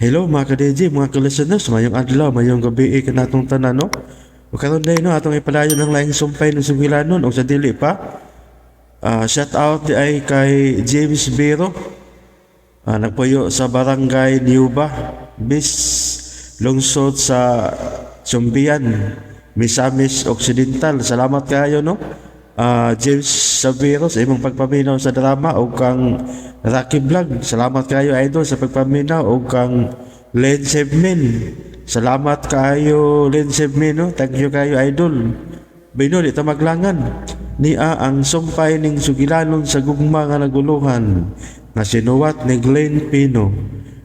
Hello mga ka-DJ, mga ka-listeners, mayong adlaw, mayong gabi eh, kanatong tanan, no? O karon day, no, atong ipalayon ang laing sumpay ng sugilanon, o sa dili pa. Shout out di ay kay James Bero, nagpuyo sa Barangay Niuba, Bis, lungsod sa Sumbian, Misamis Occidental. Salamat kayo, no? James Sabiro sa imong pagpaminaw sa drama o kang Rocky Vlog. Salamat kayo, idol, sa pagpaminaw o kang Len Sebmin. Salamat kayo, Len Sebmin, no? Thank you kayo, idol. Bino, di ta maglangan. Nia ang sumpay ning sugilanon sa gugma nga naguluhan nga sinuwat ni Glenn Pino.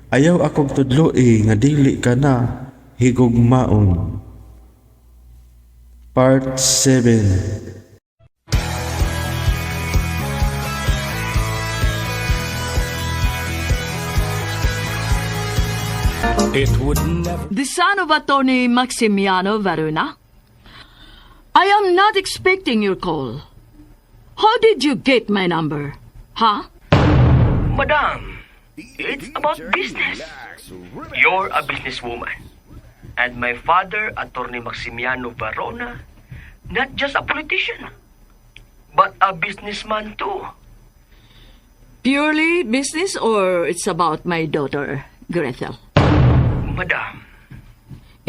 Ayaw akong tudloi nga dili ka na higugmaon. Part 7. It would never. The son of Attorney Maximiano Varuna? I am not expecting your call. How did you get my number? Huh? Madam, it's about business. You're a businesswoman. And my father, Attorney Maximiano Varona, not just a politician, but a businessman too. Purely business or it's about my daughter, Gretel? Madam,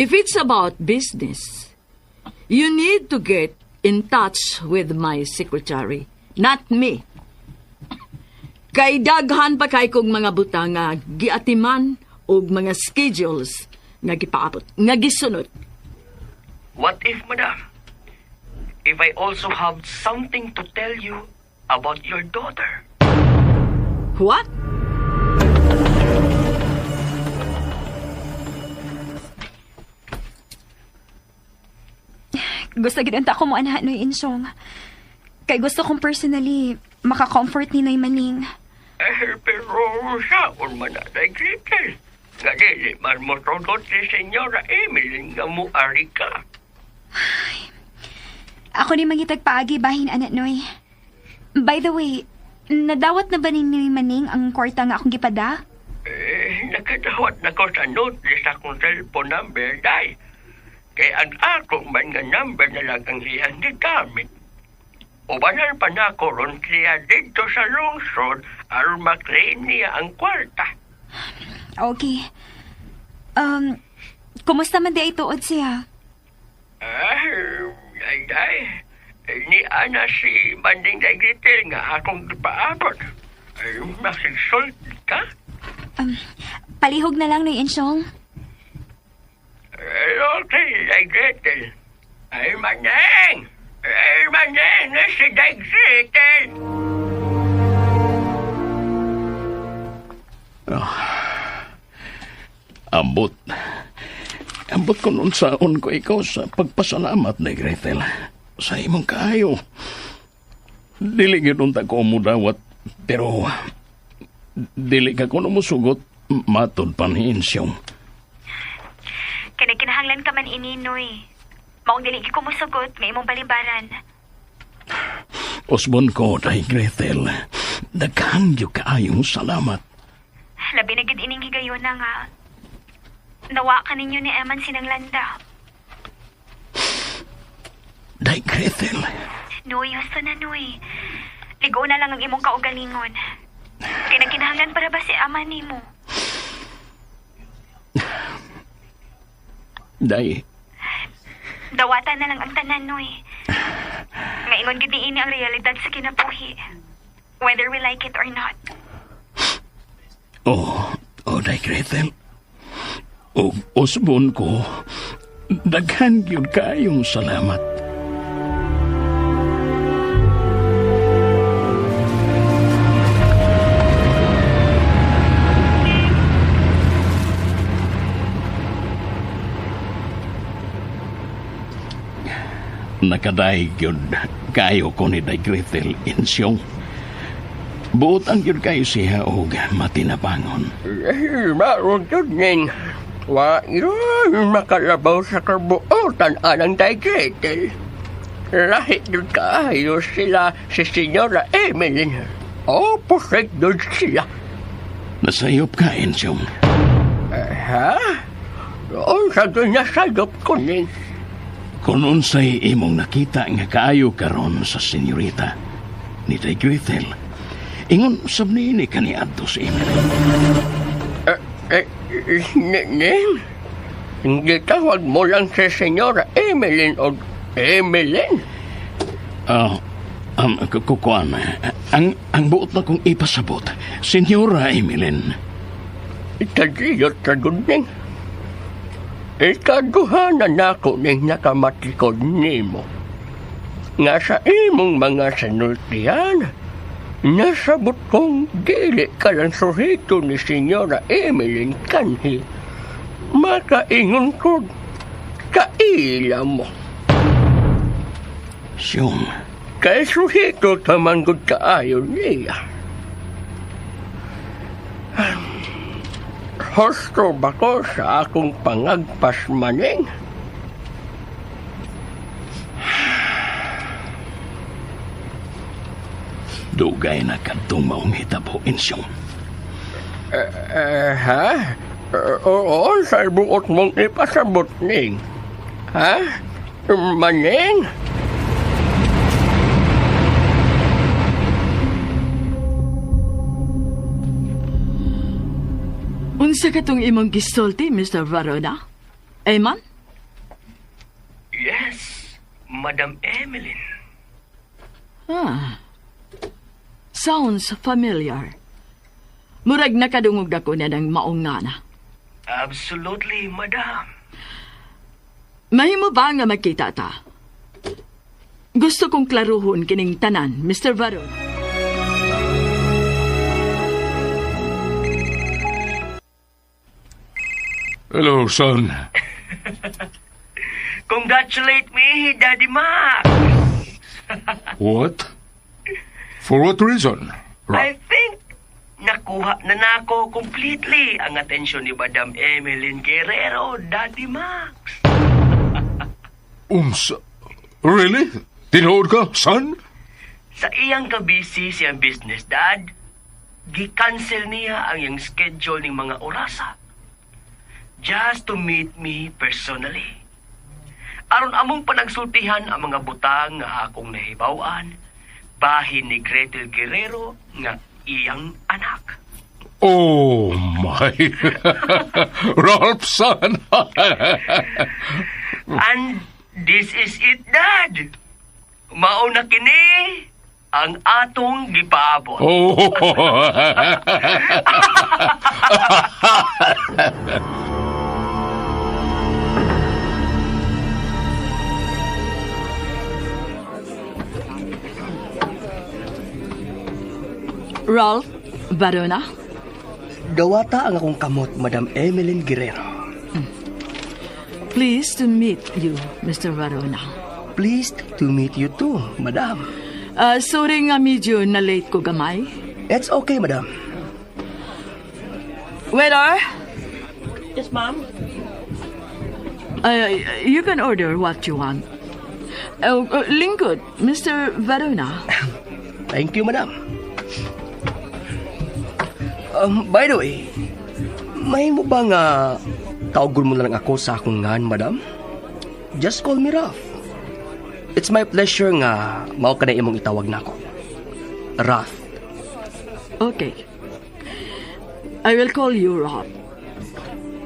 If it's about business, you need to get in touch with my secretary, not me. Kay daghan pa kay kong mga butang nga giatiman og mga schedules nga gipaabot, nga gisunod. What if, madam, if I also have something to tell you about your daughter? What? Gusto gid unta ko mo anha Noy Insyong. Kay gusto kong personally maka-comfort ni Noy Maning. Eh, pero saon man na kay Gretel? Nga dili man mo tugot si Senyora Emily nga muari ka. Ako ni mangitag paagi bahin anak Noy. By the way, nadawat na ba ni Noy Maning ang kwarta nga akong gipada? Eh, nakadawat na ko sa notice akong cellphone number, day. Kay ang ako man nga number na lang ang iyang gigamit. Ubanan pa na ko ron siya dito sa lungsod aron maklaim niya ang kwarta. Okay. Kumusta man di ay tuod siya? Ay, ay, ay. Ni Ana si Manding Dagritel nga akong gipaabot. Ay, masigsult ka? Palihog na lang Noy Insyong. Ay, okay, Dagritel. Ay, Maneng! Ay, Maneng! Si Dagritel! Ambot. Ambot ko nun saon ko ikaw sa pagpasalamat ni Gretel. Sa imong kaayo. Dili gyud unta ko mudawat, pero dili ka kuno musugot matod pa ni Insyong. Kay kinahanglan ka man ini Noy. Maong dili ko musugot nga imong balimbaran. Osbon ko day Gretel. Daghan gyud kaayong salamat. Labi na gid ining higayona nga nawa ka ninyo ni Eman sinanglanda. Day Gretel. Noy, husto na Noy. Ligo na lang ang imong kaugalingon. Kay nagkinahanglan para ba si ama nimo? Day, Dawatan na lang ang tanan, Noy. Ngaingon gid niini ang realidad sa kinabuhi. Whether we like it or not. Oh, oh, Day Gretel. O osbon ko, daghan gyud kaayong salamat. Nakaday gyud kayo ko ni Day Gretel Insyong. Buot ang gyud kayo siya og matinabangon. Eh, maroon yun ning. Wa yun makalabaw sa kabuotan anang Day Gretel. Lahi yun kaayo sila si Senyora Emily. Opposite yun sila. Nasayop ka, Ensyong. sa ginasayop ko ning. Kung unsay imong nakita nga kaayo karon sa senyorita ni Day Gretel, ingon sab niini kaniadto si Emily. Ning, gitawag mo lang si Senyora Emeline o Emeline. Kukuan, ang buot na kong ipasabot, Senyora Emeline. Itagiyot sa ning. Ikaduha na nako ning nakamatikod nimo. Nga sa imong mga sinultian, nasabot kong dili ka lang suhito ni Senyora Emeline kanhi. Makaingon ko, kaila mo. Siyong, Kay suhito ka man gud kaayo niya. Husto ba ko sa akong pangagpas, maning? Dugay na kadtong maong hitabo, Insyong. Ha? Oo, sa buot mong ipasabot, ning. Ha? Maning? Unsa katong imong gisulti, Mr. Varona? Eman? Yes, Madam Emeline. Ah. Sounds familiar. Murag nakadungog ako na ng maong ngana. Absolutely, Madam. Mahimo ba nga magkita ta? Gusto kong klaruhon kining tanan, Mr. Varona. Hello, son. Congratulate me, Daddy Mac. What? For what reason? I think nakuha na nako completely ang atensyon ni Madam Emeline Guerrero, Daddy Max. Unsa? Really? Tinuod ka, son? Sa iyang kabisi siyang business, Dad, gi-cancel niya ang iyang schedule ng mga orasa. Just to meet me personally. Aron among panagsultihan ang mga butang nga akong nahibaw-an, bahin ni Gretel Guerrero nga iyang anak. Oh, my. Ralph, son. And this is it, Dad. Mao na kini ang atong gipaabot. Oh. Ralph Varona? Dawata ang akong kamot, Madam Emeline Guerrero. Pleased to meet you, Mr. Varona. Pleased to meet you too, Madam. Sorry nga medyo na late ko gamay. It's okay, Madam. Waiter? Yes, ma'am. You can order what you want. Lingkod, Mr. Varona. Thank you, Madam. By the way, mahimo ba nga tawagon mo na lang ako sa akong ngan, Madam? Just call me Ralph. It's my pleasure nga mao ka na imong itawag nako. Ralph. Okay. I will call you Ralph.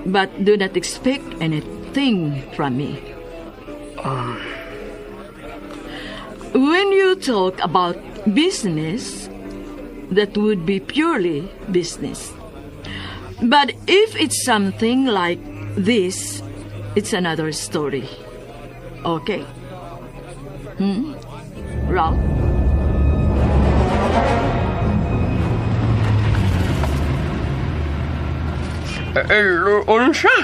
But do not expect anything from me. When you talk about business, that would be purely business. But if it's something like this, it's another story. Okay. Ralph? Unsa?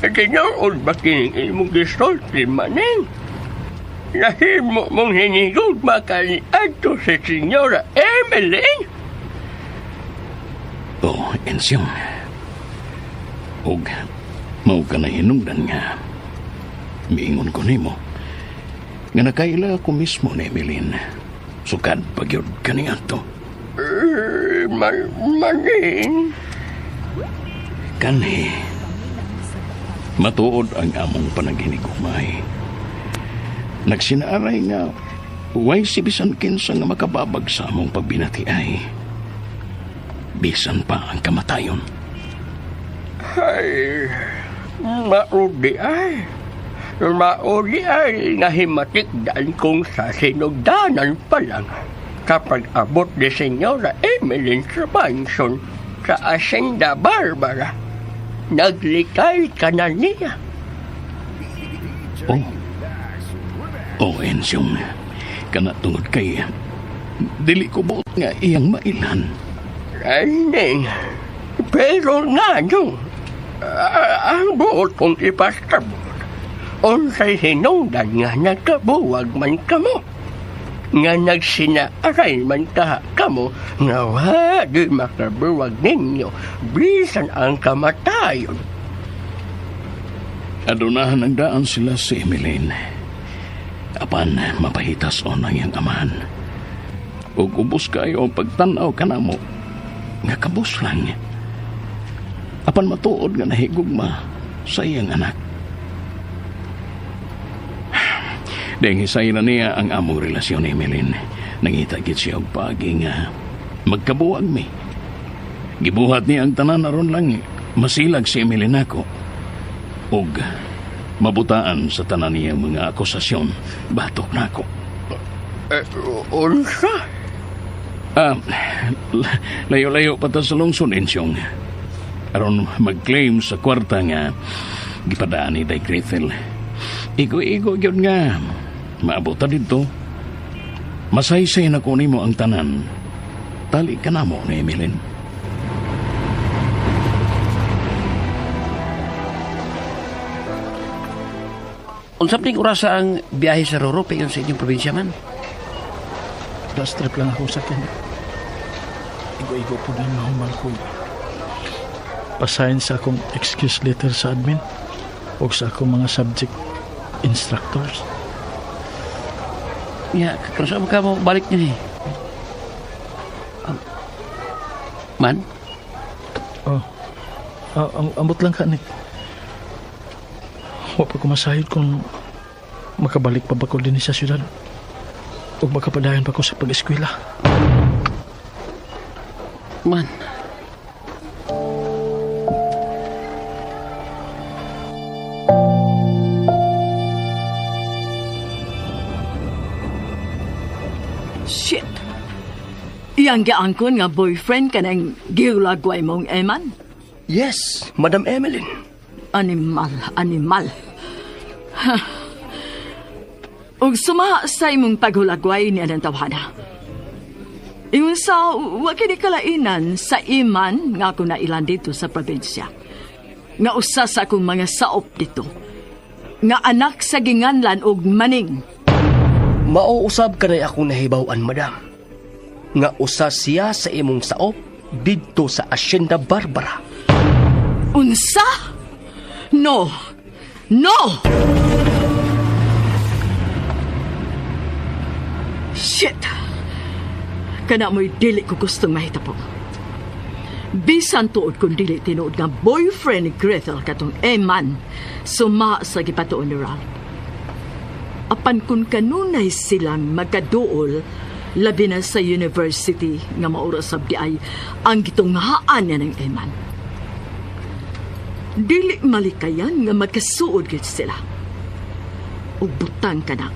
Tinuod ba kining imong gisulti, maning? Nahimo mong hinigugma kaniadto si Senyora Emeline? Oh, Ensyong. Og mao ka na hinungdan nga miingon ko nimo nga nakaila ako mismo ni Emeline. Sukad pagyud kani ato. Maning. Kanhi. Matuod ang among panaginigugmay. Nagsinaaray nga, way si bisan kinsa nga makababag sa among pagbinatiay. Bisan pa ang kamatayon. Ay, maudi ay. Maudi ay nahimatikdan kong sa sinugdanan pa lang kapag abot ni Senyora Emeline sa mansion sa Hacienda Barbara. Naglikay ka na niya. Oh. Oh, Ensyong. Kana tungod kay dili ko buot nga iyang mailhan. Ay, ning. Pero nga no, ang buot kong ipastabot, unsay hinungdan nga nagkabuwag man kamo. Nga nagsinaaray man kaha kamo, nga wa di makabuwag ninyo, bisan ang kamatayon. Adunahan ang daan sila si Emeline. Apan mapahitas on ang iyang amahan. Ug ubos kayo ang pagtan-aw kanamo, nga kabus lang. Apan matuod nga nahigugma sa iyang anak. Dahil hisay na niya ang among relasyon ni Emeline. Nangita gid siya og paagi nga magkabuwag mi. Gibuhat niya ang tanan aron lang masilag si Emeline nako. Og mabutaan sa tanan niyang mga akusasyon batok nako. Unsa? Layo-layo pa ta sa lungsod, Ensyong. Aron mag-claim sa kwarta nga gipadaan ni Day Gretel. Igo-igo gyud nga maabot ta didto. Masaysay na ko nimo ang tanan. Tali ka namo ni Emeline. Unsa pa ning orasa ang biyahe sa Roro payon sa inyong probinsya man? Last trip lang ako sa akin. Igo-igo po din mahumal ko. Pasahin sa akong excuse letter sa admin o sa akong mga subject instructors. Ya, karon sa ka mo balik niya eh. Man? Oh. Ambot lang ka, Nick. Wa pa ko masayod kung makabalik pa ba ko din sa syudad o makapadayon pa ko sa pag-eskwela. Man. Shit! Iyang giangkon nga boyfriend ka ng gilagway mong Eman? Yes, Madam Emeline. Animal, animal. Ha. Ug sumaha sa imong paghulagway ni anang tawhana. Ingon sa wa kini kalainan sa iman nga ako nailan dito sa probinsya. Nga usa sa akong mga saop dito. Nga anak sa ginganlan og maning. Mauusab ka na akong nahibaw-an, madam. Nga usa siya sa imong saop didto sa Hacienda Barbara. Unsa? No! No! Shit! Kana mo'y dili ko gustong mahitabo. Bisan tuod kung dili tinuod nga boyfriend ni Gretel katong Eman, suma sa gipatuon ni Ralph. Apan kung kanunay silang magkaduol, labi na sa university nga maura sab di ay ang gitunghaan niya ng Eman. Dili malikayan nga magkasuod gid sila. Ug butang ka na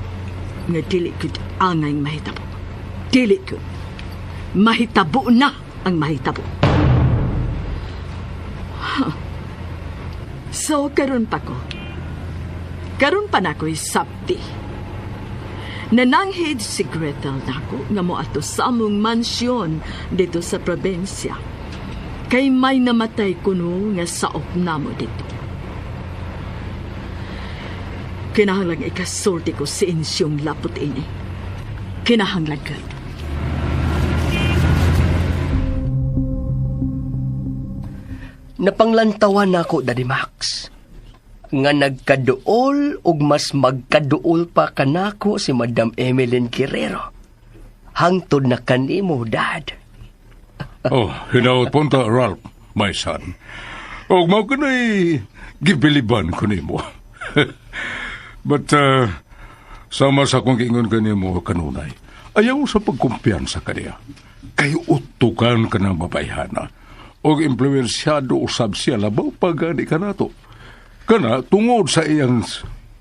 nga dili gud angay mahitabo. Dili gud. Mahitabo na ang mahitabo. Huh. So, karon pa ko. Karon pa na ko'y sabti. Nananghid si Gretel nako nga moadto sa among mansyon dito sa probinsya. Kay may namatay kuno nga saop namo dito. Kinahanglan ikasulti ko si Insyong lapot ini. Kinahanglan ko. Napanglantawan nako, Daddy Max, nga nagkaduol ug mas magkaduol pa kanako si Madam Emeline Guerrero. Hangtod na kanimo, Dad. Oh, hinaut punta, Ralph, my son. Og mao kanay Gibiliban ko nimo. But, sama sa akong giingon kanimo kanunay, ayaw sa pagkumpiyansa kaniya. Kay utukan ka ng babayhana. O impluensyado usab siya labaw pa gani ka nato. Kana tungod sa iyang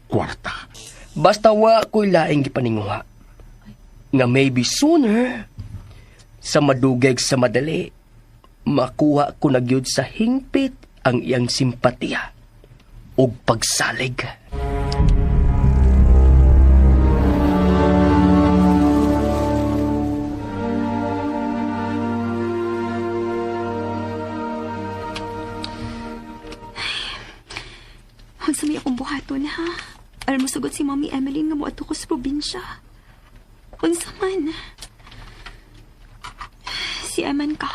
kwarta. Basta wa ko'y laing gipaninguha. Nga maybe sooner, sa madugeg sa madali, makuha ko na gyud sa hingpit ang iyang simpatiya ug pagsalig. Unsa may akong buhaton, ha? Alam mo sugot si Mommy Emmeline nga moadto ko sa probinsya. Unsa man? Si Eman ka.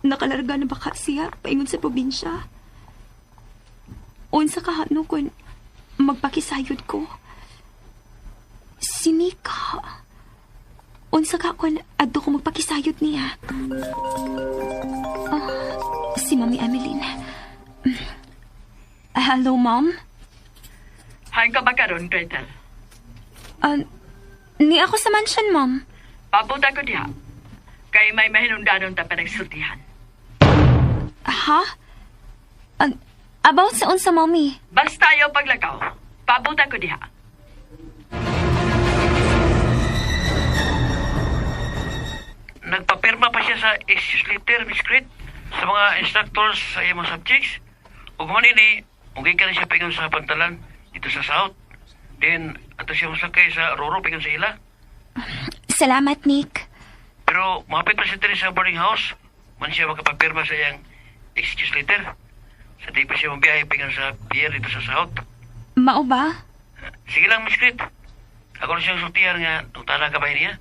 Nakalarga na baka siya paingon sa probinsya. Unsa ka no kun magpakisayod ko. Si Mika. Unsa ka kun adto ko magpakisayod niya. Oh, si Mommy Emmeline. Hello, Mom? Hain ka ba karon, Gretel? Ni ako sa mansion, Mom. Papunta ko diha. Kay may mahinungdanon ta pa nagsultihan. Ha? About sa unsa, Mommy? Basta ayaw paglakaw. Papunta ko diha. Nagpapirma pa siya sa excuse letter, Miss Crit, sa mga instructors sa iyang mga subjects. Ug man ini, ugay ka na siya pingon sa pantalan dito sa South. Then, ato siya masakay sa Roro pingon sa ila. Salamat, Nick. Pero mahapit pa siya diri sa boarding house. Man siya makapapirma sa iyang excuse letter. Sa di pa siya mabiyahe pingon sa pier dito sa South. Mao ba? Sige lang, Miss Crit. Ako na siyang sultihan nga nung ka ba niya?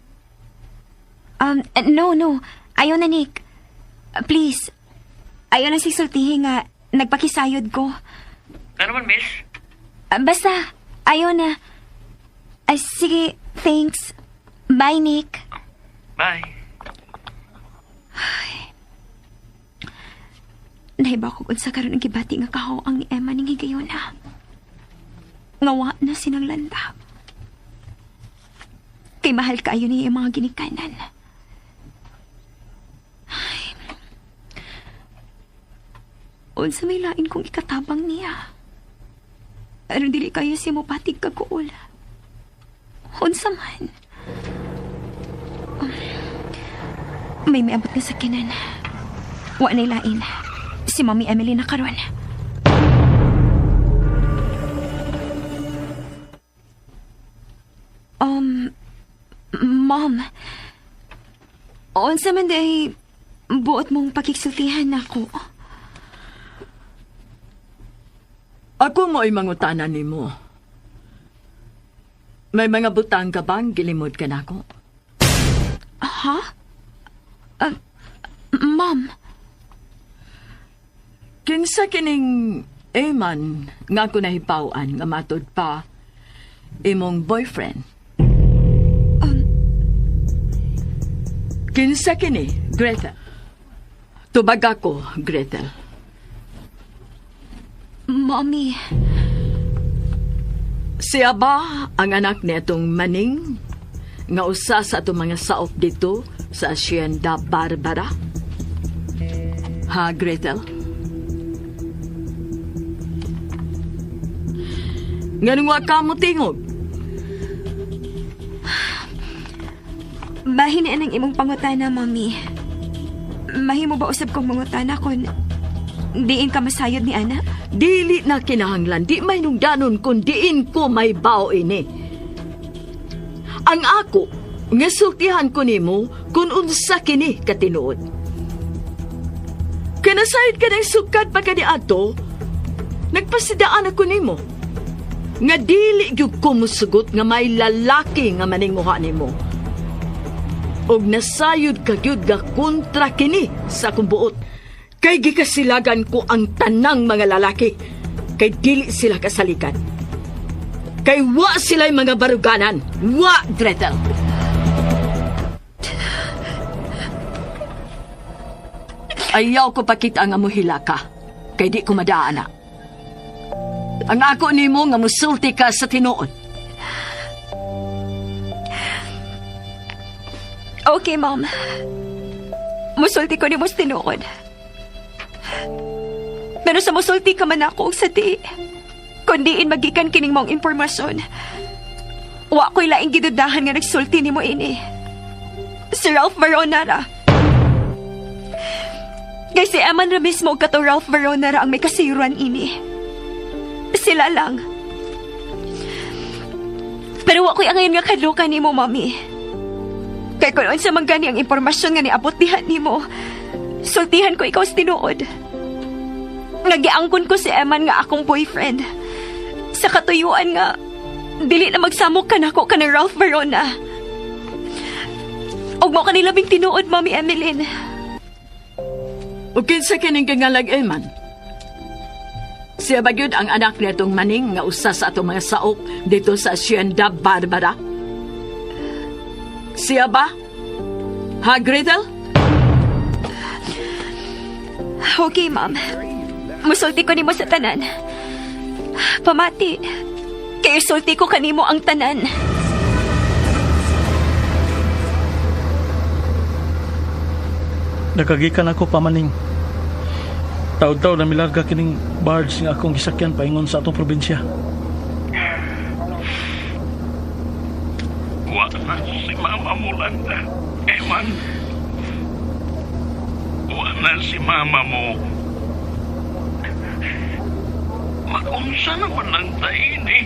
No, no. Ayaw na, Nick. Please. Ayaw na si sultihin nga nagpakisayod ko. Ano man, Miss? Basta, ayaw na. Sige, thanks. Bye, Nick. Bye. Nahiba ko kung sa karon ang gibati nga kaho ang ni Emma ning higayona. Ngawa na sinang landa. Kay mahal kaayo niya yung mga ginikanan. Ay. Unsa may lain kong ikatabang niya. Aron dili kayo siya mopatig kaguol. Unsa man. May miabot na sa kinan. Wa na'y lain. Si Mommy Emily na karon. Mom. Unsa man day buot mong pakiksultihan nako. Ako mo'y mangutana nimo. May mga butang ka bang gilimod ka nako? Ha? Mom, Kinsa kining Eman nga ako nahibaw-an nga matud pa imong boyfriend? Kinsa kini, Gretel? Tubag ako, Gretel. Mommy. Siya ba ang anak nitong Maning nga usa sa atong mga saop dito sa Hacienda Barbara? Ha, Gretel? Nganong wa ka mo tingog? Bahin na ang imong pangutana, Mommy. Mahimo ba usab kong mangutana kon diin ka masayod ni Ana? Dili na kinahanglan, di may nungdanon kun diin ko may bao ini. Ang ako, nga sultihan ko nimo kung unsa kini katinuod. Kanasayod ka ng sukad pa kani ato, nagpasidaan ako nimo. Nga dili gyud ko musugot nga may lalaki nga maninguha nimo. Og nasayod ka gyud nga kontra kini sa akong buot. Kay gikasilagan ko ang tanang mga lalaki, kay dili sila kasalikan. Kay wa sila'y mga baruganan. Wa, Gretel. Ayaw ko pakita nga mohila ka, kay di ko madaan na. Ang ako nimo nga musulti ka sa tinuod. Okay, Mom. Musulti ko nimo sa tinuod. Pero sa musulti ka man ako og sa di. Kundiin magikan kining mong impormasyon. Wa ko'y laing gidudahan nga nagsulti nimo ini. Si Ralph Verona ra. Kay si Eman ra mismo og kato Ralph Verona ra ang may kasayuran ini. Sila lang. Pero wa ko'y angayon nga kadlukan nimo, Mami. Kay kung unsa man gani ang impormasyon nga niabot diha nimo, sultihan ko ikaw sa tinuod. Nagiangkon ko si Eman nga akong boyfriend. Sa katuyuan nga, dili na magsamok ka nako ka ni Ralph Verona. Og mo kanilabing tinuod, Mami Emeline. O kinsa kining kingalag Eman? Siya ba gyud ang anak niya itong maning nga usa sa atong mga saok dito sa Hacienda Barbara? Siya ba? Ha, Gretel? Okay, ma'am. Musulti ko nimo sa tanan. Pamati. Kay sulti ko kanimo ang tanan. Nakagikan ako pamaning. Taod-taod na milarga kining barge nga akong gisakyan paingon sa atong probinsya. Wa na si mama mo, Landa. Eman. Wa na si mama mo. Magunsa naman ang tain eh.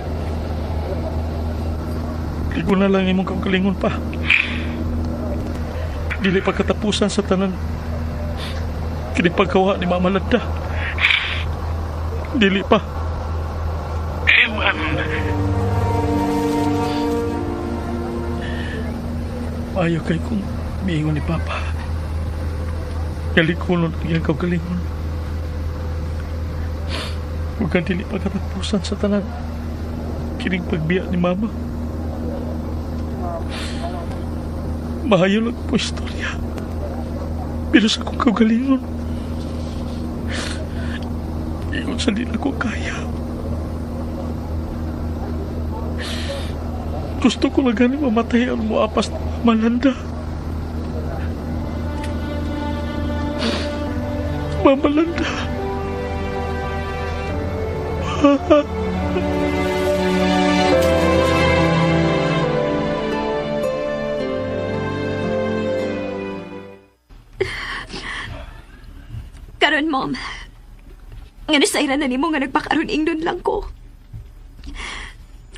Ligo na lang imong kaugalingon pa. Dili pa katapusan sa tanan. Kini pagkawa ni Mama Landa. Dili pa. Eman. Maayo kay kung miingon ni Papa. Galikunon ang iyang kaugalingon. Ug ang dili pa katapusan sa tanan. Kining pagbiya ni Mama. Maayo lang po istorya. Pero sa akong kaugalingon, ingon sa di na ko kaya. Gusto ko lang gani mamatay ang muapas na Malanda. Mama Landa. Karon, Mom. Nga nasayran na nimo nga nagpakaron ingnon lang ko.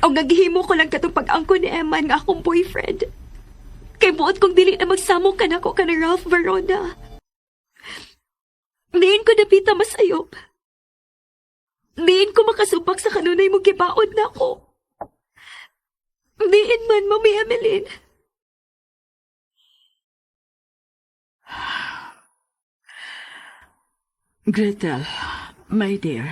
O nga gihimo ko lang katong pag-angko ni Eman nga akong boyfriend. Kay buot kong dili na magsamok ka nako ka ni Ralph Verona. Diin ko napita masayop. Diin ko makasubak sa kanunay mo gibaod na ako. Diin man, Mami Emeline. Gretel, my dear.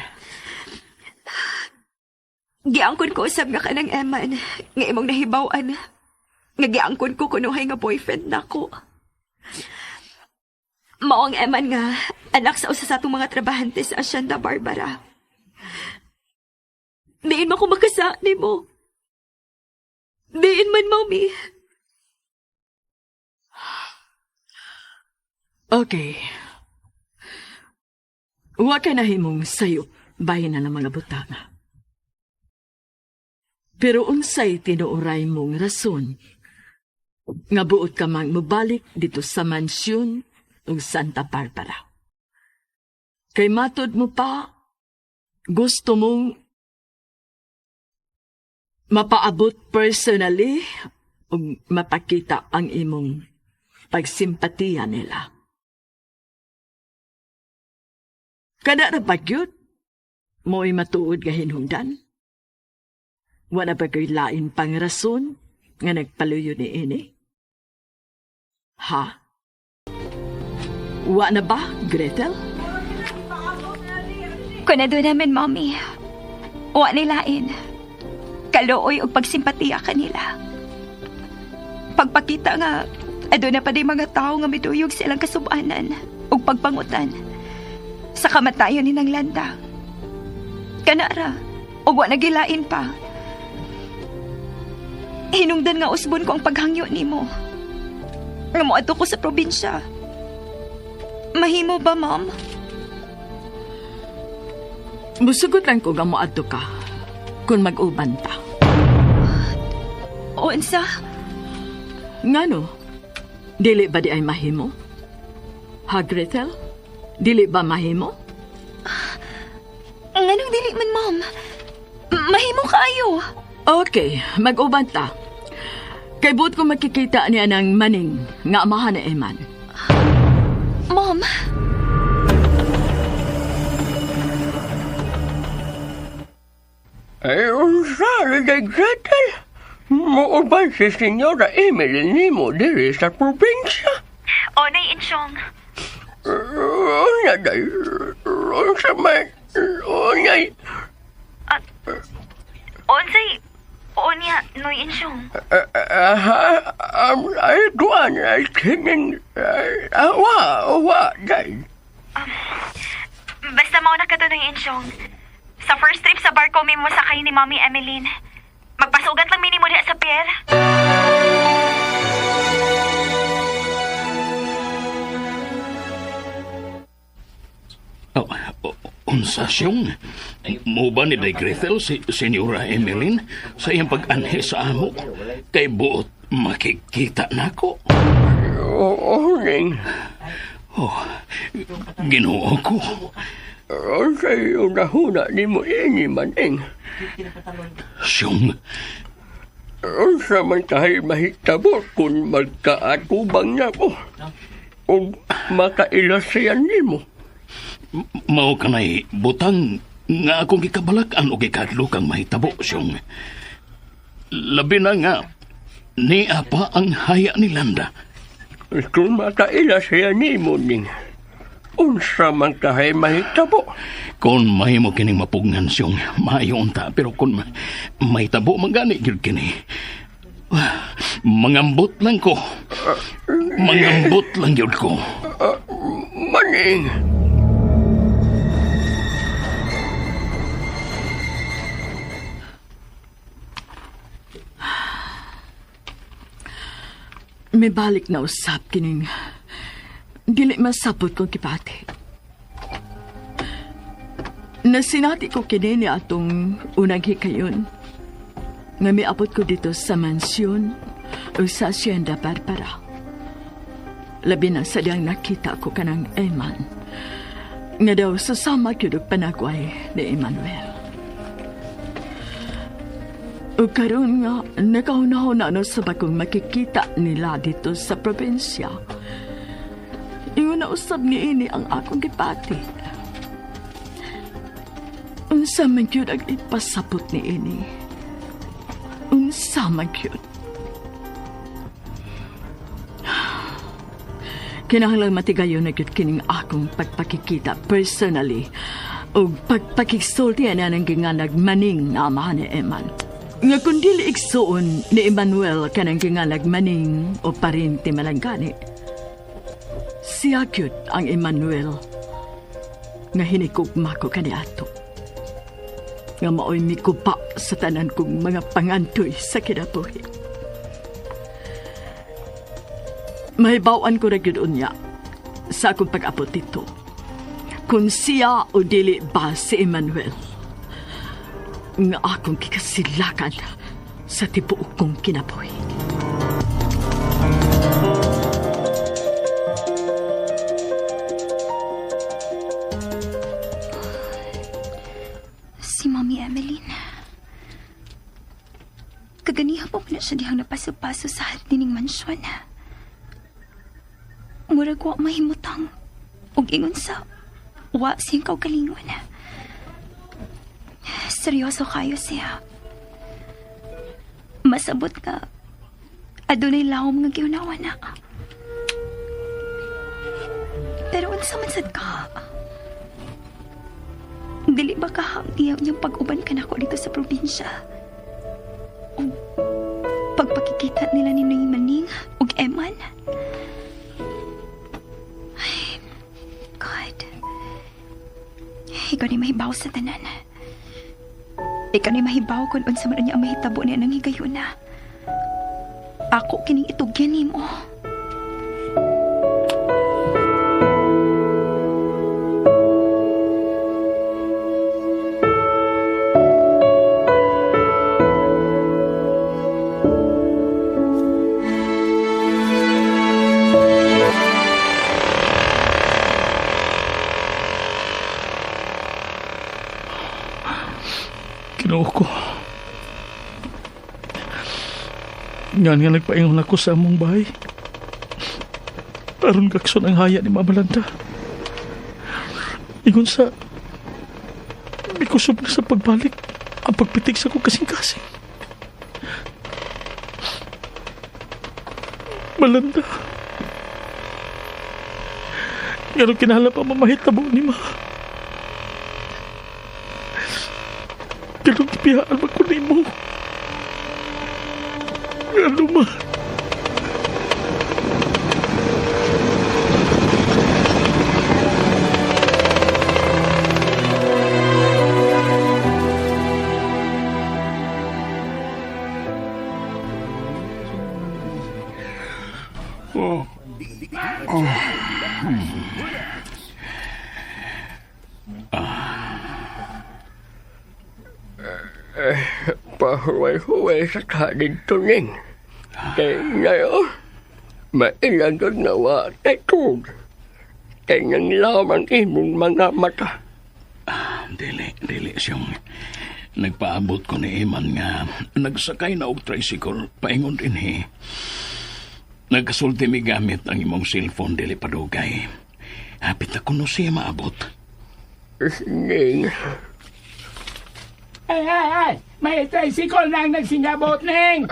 Giangkon ko usab nga kanang Eman, nga imong nahibaw-an. Nga giangkon ko kunuhay nga boyfriend nako. Mao ang Eman nga anak sa usa sa atong mga trabahante sa Hacienda Barbara. Diin man ko makasa nimo. Diin man, Mommy. Okay. Wa ka na himong sayop, bahin na ng mga butanga. Pero unsay tinuoray mong rason nga buot ka mang mobalik dito sa mansyon ug Santa Barbara. Kay matod mo pa, gusto mong mapaabot personally ug mapakita ang imong pagsimpatiya nila. Kada ra ba gyud mo'y matuod nga hinungdan? Wala ba kay lain pang rason nga nagpaluyo ni ini? Ha? Wa na ba, Gretel? Kunado namin, Mommy. Wa ni lain. Kaluoy og pagsimpatiya kanila. Pagpakita nga, aduna pa di mga tao nga miduyog silang kasubanan ug pagpangutan. Sa kamatayon ni nang landa. Kanara. Ug wa nagilain pa. Hinungdan nga usbon ko ang paghangyo nimo. Nga moadto ko sa probinsya. Mahimo ba, Mom? Musugot lang ko nga moadto ka kung mag-uban ta. O, unsa? Ngano? Dili ba di ay mahimo? Ha, Gretel? Dili ba mahimo? Nganong dili man, Mom? Mahimo kaayo. Okay, mag-uban ta. Kay buot ko makikita niya ng maning nga amahan ni Eman. Mom? Ay, unsa day Gretel? Muuban si Senyora Emily nimo diri sa probinsya. O, Nay Insyong. Unya day, unsa man, unyay, Unsay, unya, Noy Insyong. Ay, kuan, ay, kining, wa, day. Basta mauna ka to, Noy Insyong. Sa first trip sa barko, may masakay ni Mommy Emeline. Magpasugat lang minimo diha sa pier. Oh, unsa siyong? Mo ba ni Day Gretel si Senyora Emeline sa iyang pag-anhe sa amo? Kay buot makikita nako. Oo, ning. Oh, Ginoo ko. Unsay unahuna nimo ini maning? Siyong, Unsa man kahay mahitabo kung magkaatubang na ko? O makailasiyan nimo? Mao kanay butang nga akong gikabalak-an o gikadlok ang mahitabo siyong. Labi na nga, niya pa ang haya ni Landa. Kung makailasiyan nimo ning, unsa man kahay mahitabo? Kung mahimo kining mapugnan siyong maayo unta, pero kung mahitabo man gani gyud kini. Mangambot lang ko. Mangambot lang gyud ko. Maning. May balik na usap kining dili masapot kong kipati. Nasinati ko kini ni atong unang hikayon. Nga miabot ko dito sa mansyon o sa Hacienda Barbara. Labi na sa diyang nakita ko kanang Eman. Nga daw sasama gyud og panagway ni Emmanuel. O karon nga nakahuna-huna no sa bagong makikita nila dito sa probinsya. Ingon na usab ni ini ang akong gipati. Unsa man gyud ang ipasabot ni ini? Unsa man gyud? Kinahanglan matigayon na gyud kining akong pagpakikita personally ug pagpakigsulti ana ng ginganag maning nga amahan ni Eman. Nga kung dili igsuon ni Emmanuel kanang ginganag maning o parente malanggani, siya gyud ang Emmanuel nga hinikugma ko kaniadto. Nga maoy mikupa sa tanan kong mga pangandoy sa kinabuhi. Mahibaw-an ko ra gyud unya sa akong pag-abot dito. Kung siya o dili ba si Emmanuel, nga akong kikasilakan sa tibuok kong kinabuhi. Si Mommy Emeline. Kaganiha pa man na siya dihang napaso-paso sa hatining mansyon. Murag wa mahimutang og ingon sa wa siyang kaugalingon. Seryoso kayo siya. Masabot ka. Adunay lawom nga giunawa na. Pero unsa man sad ka? Dili ba ka ang niyang pag-uban ka nako dito sa probinsya? O pagpakikita nila ni Noy Maning ug Eman? Ay, God. Ikaw ni mahibaw sa tanan. Ikaw na'y mahibaw kung unsa man niya ang mahitabo niya ng higayuna. Ako kining itugyan nimo. Ginoo ko. Ngan nga nagpaingon ako sa among bahay. Aron gakson ang haya ni Mama Landa. Ingon sa mikusob na sa pagbalik ang pagpitik sa kong kasing-kasing. Malanda. Ngano kinahanglan pa mamahitabo ni Ma. Ganun piyaan man ko nimo. Ngano ma. Oh. Oh. Pahuway-huway sa kanin tuning. Kay ngayon, mailagod na wa kay tug. Kay nang lamang imong mga mata. Dili, dili siyang nagpaabot ko ni Iman nga nagsakay na og tricycle paingon dinhi. Nagkasulti mi gamit ang imong cellphone dili padugay. Hapit na kuno siya maabot. Ning, Ay, ay, ay! May tricycle na ang nagsingabot, Neng!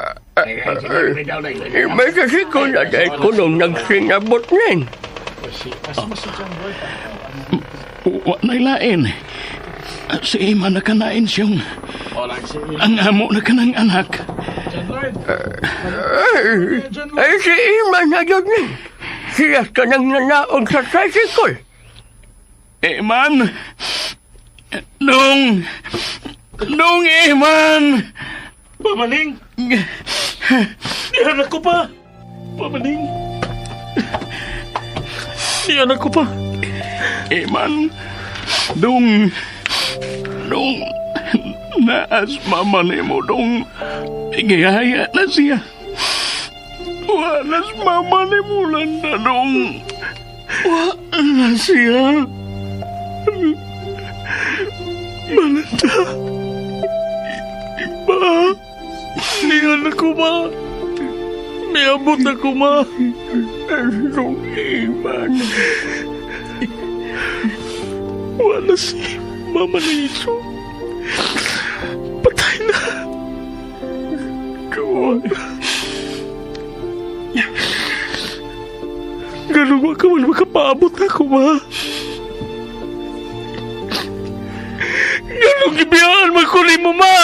may tricycle na dahil ko nung nagsingabot ning. Wa na'y lain. Si Iman na kanain siyang. Ang amo na kanang anak. Ay, si Iman na yun ning. Siya ka nang nanaog sa tricycle. Iman! Nung! Nung Iman! Pamaning! Nianak ko pa! Pamaning! Nianak ko pa! Iman! Dung! Dung! Naas mama nimo dong. Gihaya na siya. Walas mama nimo landa dong. Wala siya. Malanda! Ma! Nianak ko ma! Miabot ako ma! Nung Iman. Wala si Mama Liso. Patay na. Tuwag. Ganun wa ka man makapaabot ako, ma. Ganun gibiyaan man ko ni mo, ma.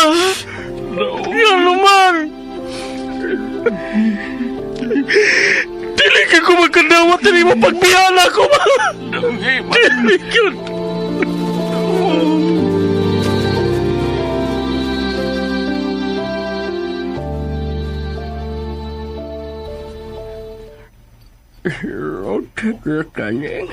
Ganun man. Dili ka ko magkadawat ni mo pagbiyaan ako, ma. Dili ka. Rotek ka ning.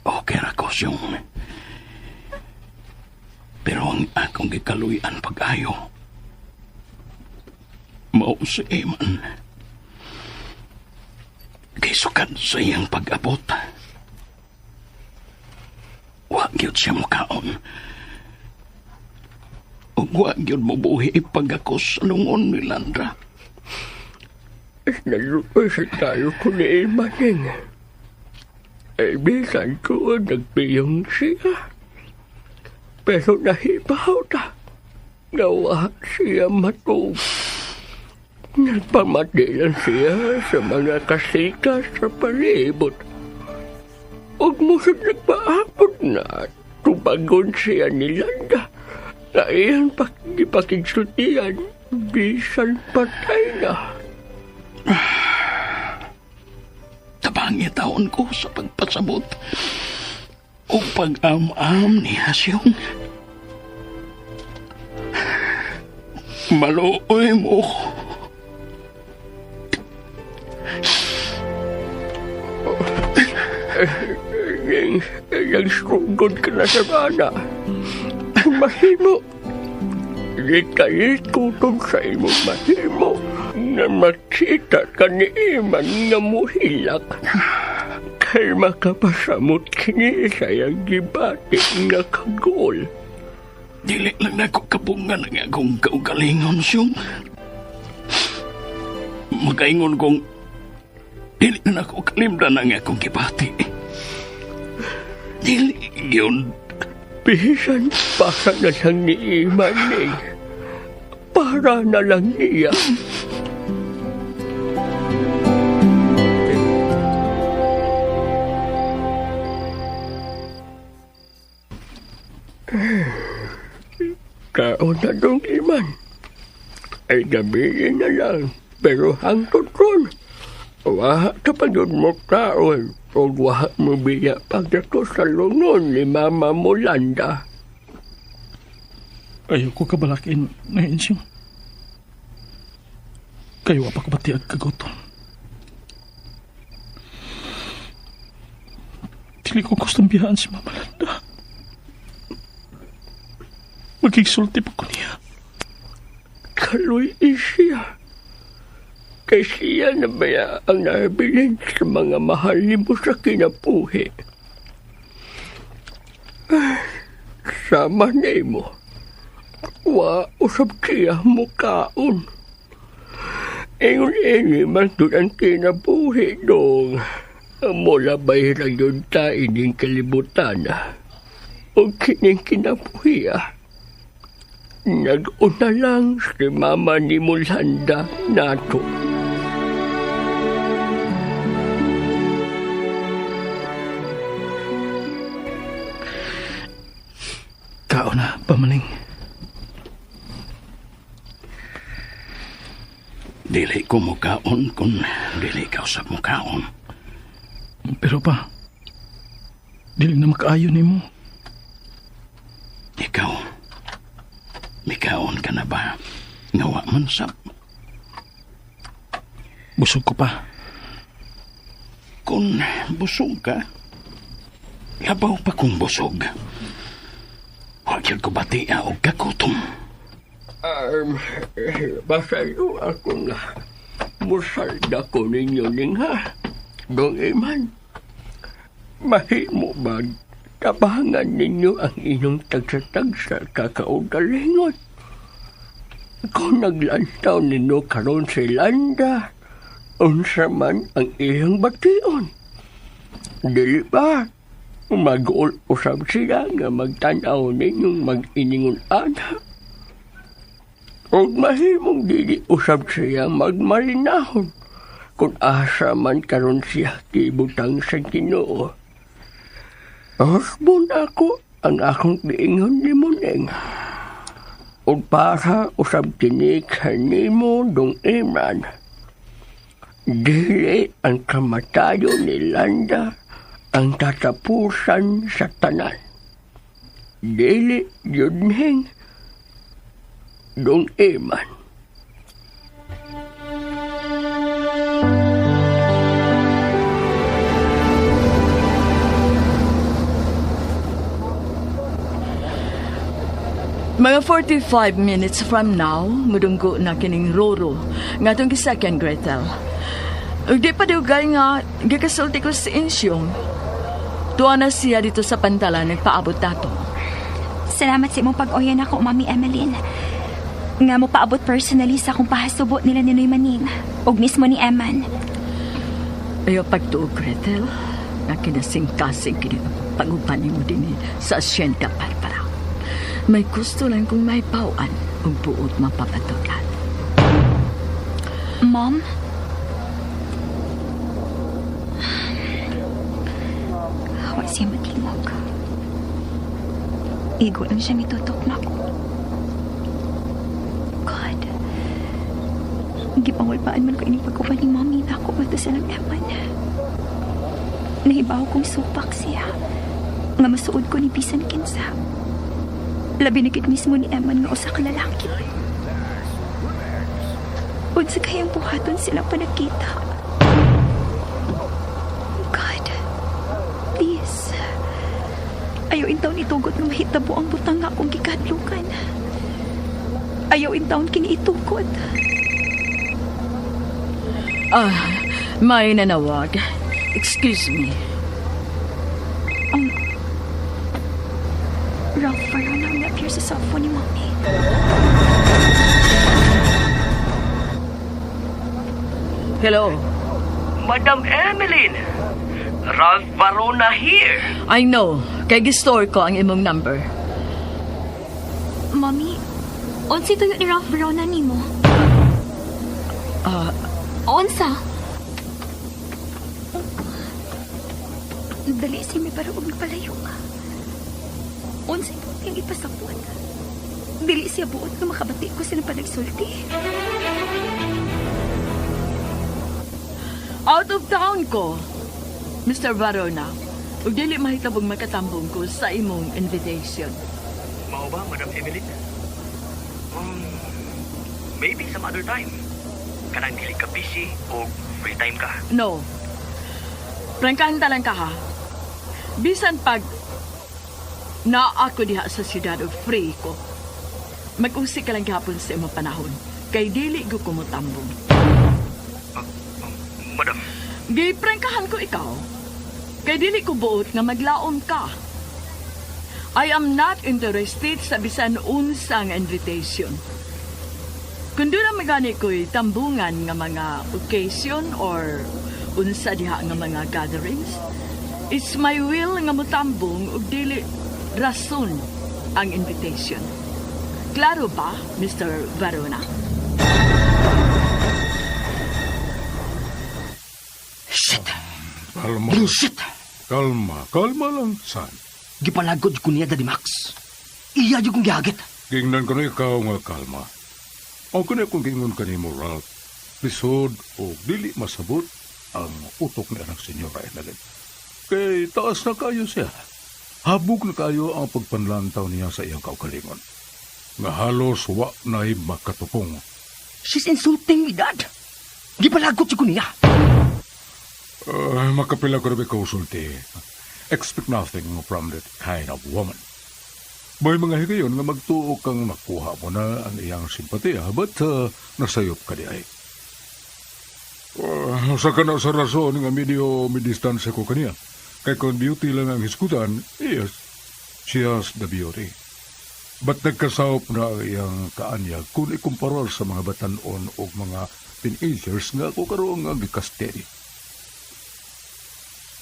Okay ra ko siyong. Pero ang akong gikaluyan pag-ayo, mao si Eman. Kay sukad sa iyang pag-abot, wa gyud siya mukaon. Ug wa gyud mobuhi pag ako sa lungon ni Landra. Naluoy sa tayo ko ni Iman ning. Ay, bisan ko nagpiyong siya. Pero nahibaw ta. Nawa siya matuog. Nagpamati lang siya sa mga kasika sa palibot. Ug musod nagpaabot na tubagon siya ni Landa. Na iyang pakipakigsultian, bisan patay na. Tabangan Pangitaon ko sa pagpasabot o pag-am-am ni Hasyong. Maluoy mo ko. Nagsugod ka na sa bana. Mahimo. Likalit kutob sa imong mahimo na makita ka ni Iman nga muhilak. Kay makapasamot kini sa iyang gibati nga kagol. Dili lang nako kapungan ang akong kaugalingon, Siyong. Makaingon kong dili na nako kalimdan ang akong gibati. Dili yun. Bisan para na lang ni Iman eh. Para na lang niya. Kaon na dong Iman. Ay gabi na lang. Pero hangtod ron, waha ka pa yun mo kaon. O waha mo biya pagdato sa lungon ni Mama Mulanda. Ayaw ko kabalakin na insyo. Kayo pa ko bati ag kagutom. Dili ko gustong biyaan si Mama Landa. Magigsulti pa ko niya. Kaloy siya. Kay siya na baya ang nabilin sa mga mahal nimo sa kinabuhi. Sama nimo. Wa usab siya mukaon. Ingon ini man dun ang kinabuhi dong. Mula bay ra yun ta ining kalibutan. O kining kinabuhi ah. Nag-una lang si Mama ni Mulanda nato. Kao na, pamaning. Dili ko mukaon kung dili ka usab mukaon. Pero pa, dili na makaayo nimo. Ikaw, mikaon ka na ba? Ngawa man sab. Busog ko pa. Kung busog ka, labaw pa kung busog. Huwag yun ko batia o kagutom. Basayo ako nga. Musalda ko ninyo ning ha. Dong Iman, mahimo ba tabangan ninyo ang inyong tagsa-tagsa kakaugalingon? Kung naglantaw ninyo karon si Landa, unsa man ang iyang bation. Dili ba? Mag-uol usab sila nga magtan-aw ninyong mag-iningon ana. Ug mahimong dili usab siya magmalinahon kung asa man karon siya kibutang sa Ginoo. Husbon ako ang akong giingon ni Muneng. Ug para usab kini kanimo dong Iman. Dili ang kamatayon ni Landa ang katapusan sa tanan. Dili yun hing dong Iman. Mga 45 minutes from now, mudunggo na kining Roro nga atong gisakyan, Gretel. Ug di pa dugay nga gikasulti ko si Insyong. Tuwa na siya dito sa pantalan nagpaabot nato. Salamat sa imong pag-oyan ako, Mami Emmeline. Nga mo paabot personally sa akong pahasubo nila ni Noy Maning ug mismo ni Eman. Ayaw pagtuog, Gretel, nga kinasingkasing kini pag-uban nimo dinhi sa Hacienda Barbara. May gusto lang kong may pawaan ug buot mapapatulan. Mom? Wa siya matingog. Igo lang siya mitutok na ko. God, gipangulpaan man ko ining pag-uban ni Mommy na ako bato silang Eman. Nahibaw kong supak siya. Nga masuod ko ni bisan kinsa. Labi na gid mismo ni Eman nga usa ka lalaki. Unsa kayang buhaton silang panagkita? God, please. Ayaw intawon itugot nga mahitabo ang butang nga akong gikahadlukan. Ayaw intawon kini itugot. Ah, may nanawag. Excuse me. Ralph Varona ang na-appear sa cellphone ni Mommy. Hello. Madam Emeline, Ralph Varona here. I know. Kay gi-store ko ang imong number. Mommy, unsa tuyo ni Ralph Varona nimo? Ah, Unsa? Dali si mi para og palayo ka. Unsa buot yung ipasapot? Dili siya buot nga makabati ko sa panagsulti. Out of town ko, Mr. Varona. Ug dili mahitabong makatambong ko sa imong invitation. Mao ba, Madam Emeline? Maybe some other time. Kanang dili ka busy o free time ka. No. Prangkahan ta lang ka ha. Bisan pag naa ako diha sa siyudad og free ko. Mag-usi ka lang gihapon sa imong panahon. Kay dili ko kumutambong. Madam, Giprangkahan ko ikaw. Kay dili ko buot nga maglaom ka. I am not interested sa bisan unsang invitation. Kung doon na magani ko'y tambungan nga mga occasion or unsa diha nga mga gatherings, it's my will nga motambong ug dili rason ang invitation. Klaro ba, Mr. Varona? Shit! Kalma. Bullshit! Kalma. Kalma lang, son. Gipalagod ko niya, Daddy Max. Iya jud kong gihagit. Gingnan ko na ikaw nga kalma. Ang kani kung gingon kanimo, Ralph, lisod o dili masabot ang utok ni anang senyora Emeline. Kay taas na kayo siya. Habog na kayo ang pagpanlantaw niya sa iyang kaugalingon. Nga halos wa na'y makatupong. She's insulting me, Dad. Gipalagot ko niya. Makapila ko rin ikaw sulti. Expect nothing from that kind of woman. May mga higayon nga magtuo kang nakuha mo na ang iyang simpatiya, but nasayop ka di ay. Sa kana sa rason nga medyo may distansya ko kaniya. Kay kung beauty lang ang hisgutan, yes, she has the beauty. But nagkasawop na ang iyang kaanyag kung ikumpara sa mga batanon o mga teenagers nga ako karoon nga gikasteri.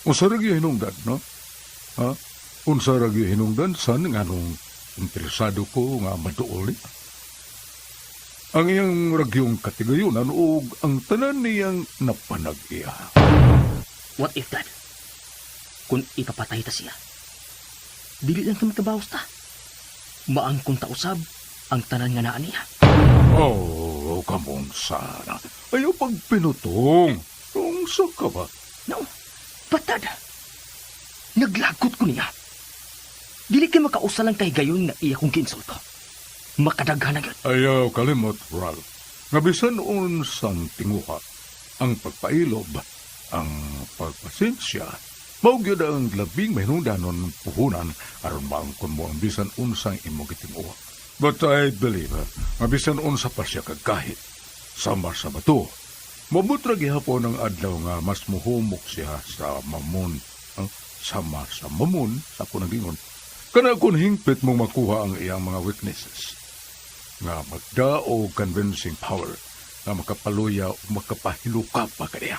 Unsa ra gyud hinungdan, no? Ha? Unsa ra gyud hinungdan san nganong interesado ko nga maduol niya? Ang iyang ragyong katigayunan ug ang tanan niyang napanag-iya. What if, Dad? Kung ipapatay ta siya, dili lang kami kabawas ta. Maangkon ta usab ang tanan nga naa niya. Oh, come on, sana. Ayaw pagpinutong. Unsa ka ba? No, but Dad, naglagot ko niya. Dili kay makausa lang kay gayon nga iya kong giinsulto. Makadaghan na gyud. Ayaw kalimot, Ralph. Nga bisan unsang tinguha, ang pagpailob, ang pagpasensya, mao gyud ang labing mahinungdanon puhunan aron maangkon mo ang bisan unsang imong gitinguha. But I believe, nga bisan unsa pa siya kagahit, sama sa bato, mabot ra gihapon ang adlaw nga mas muhumok siya sa mamon. Huh? Sama sa mamon, sa ako nagingon. Kana kung hingpit mong makuha ang iyang mga weaknesses, nga magdao convincing power nga makapaluya o makapahiluka pa kaniya.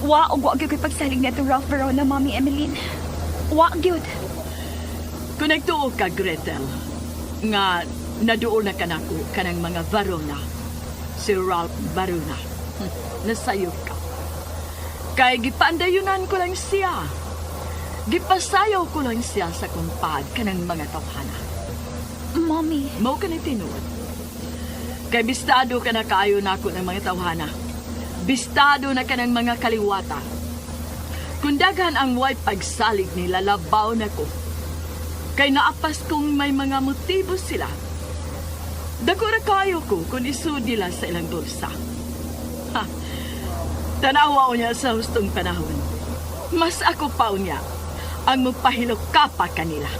Wa og wa gyud ko'y pagsalig na Ralph Verona, Mommy Emeline. Wa gyud. Kung nagtuo ka, Gretel, nga naduol na kanako kanang mga Varona, si Ralph Varona, nasayop ka. Kay gipaandayunan ko lang siya. Gipasayaw ko lang siya sa kumpad kanang mga tawhana. Mommy. Mao ka ni tinuod. Kay bistado ka na kaayo nako ng mga tawhana. Bistado na ka ng mga kaliwata. Kung daghan ang way pagsalig nila, labaw na ko. Kay naapas kong may mga motibo sila. Dako ra kayo ko kung isud nila sa ilang bulsa. Ha. Tanawa niya sa hustong panahon. Mas ako pa niya ang magpahilok ka pa kanila.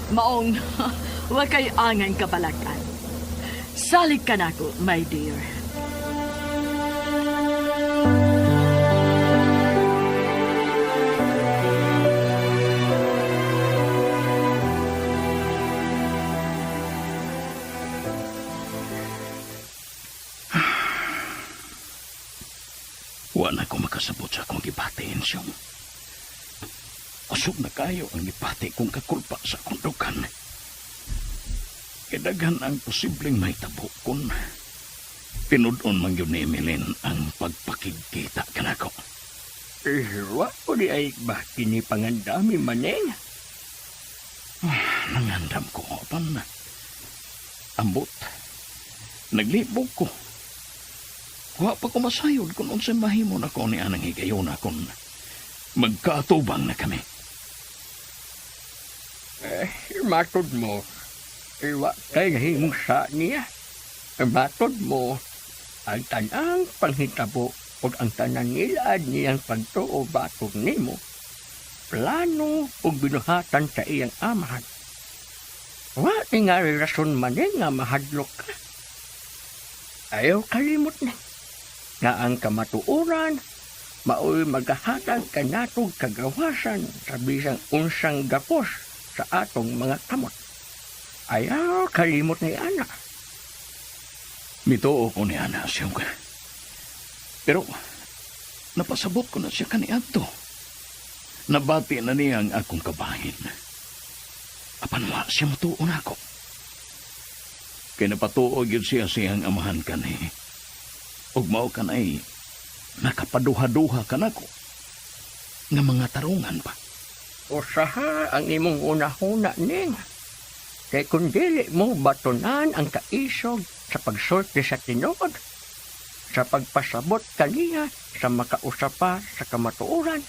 Maong wa kay angan kabalakan. Salig ka nako, my dear. Wa na ko makasabot sa akong gibati, Insyong. Kusog na kayo ang gibati kong kakulpa sa akong dukan. Kay daghan ang posibleng mahitabo kung tinud-on man gyud ni Emeline ang pagpakigkita kanako. Eh, wa ko di ay ba kini pangandami maneng. Nangandam ko, apan ambot. Naglibog ko. Wa pa ko masayod kung unsay mahimo nako ni anang higayona kung magkaatubang na kami. Eh, matod mo, eh, wa kay nahimong sa niya. Matod mo, ang tanang panghitabo ug ang tanan nilad niyang pagtuo batok nimo, plano ug binuhatan sa iyang amahan. Wa ni nga rason man nga mahadlok ka. Ayaw kalimot na nga ang kamatuoran maoy maghahatag kanatog kagawasan sa bisang unsang gapos sa atong mga kamot. Ayaw kalimot ni ana. Mituo ko ni Ana siyang. Pero napasabot ko na siya kaniadto. Nabati na niya ang akong kabahin. Apan wa siya matuo nako. Kay napatuo gyud siya siyang amahan kani. Ug mao kanay nakapaduha-duha kanako nga mga tarungan pa. Usaha ang imong unahuna ning. Kay kung dili mo batunan ang kaisog sa pagsulti sa tinuod, sa pagpasabot kaniya sa makausapa sa kamatuoran,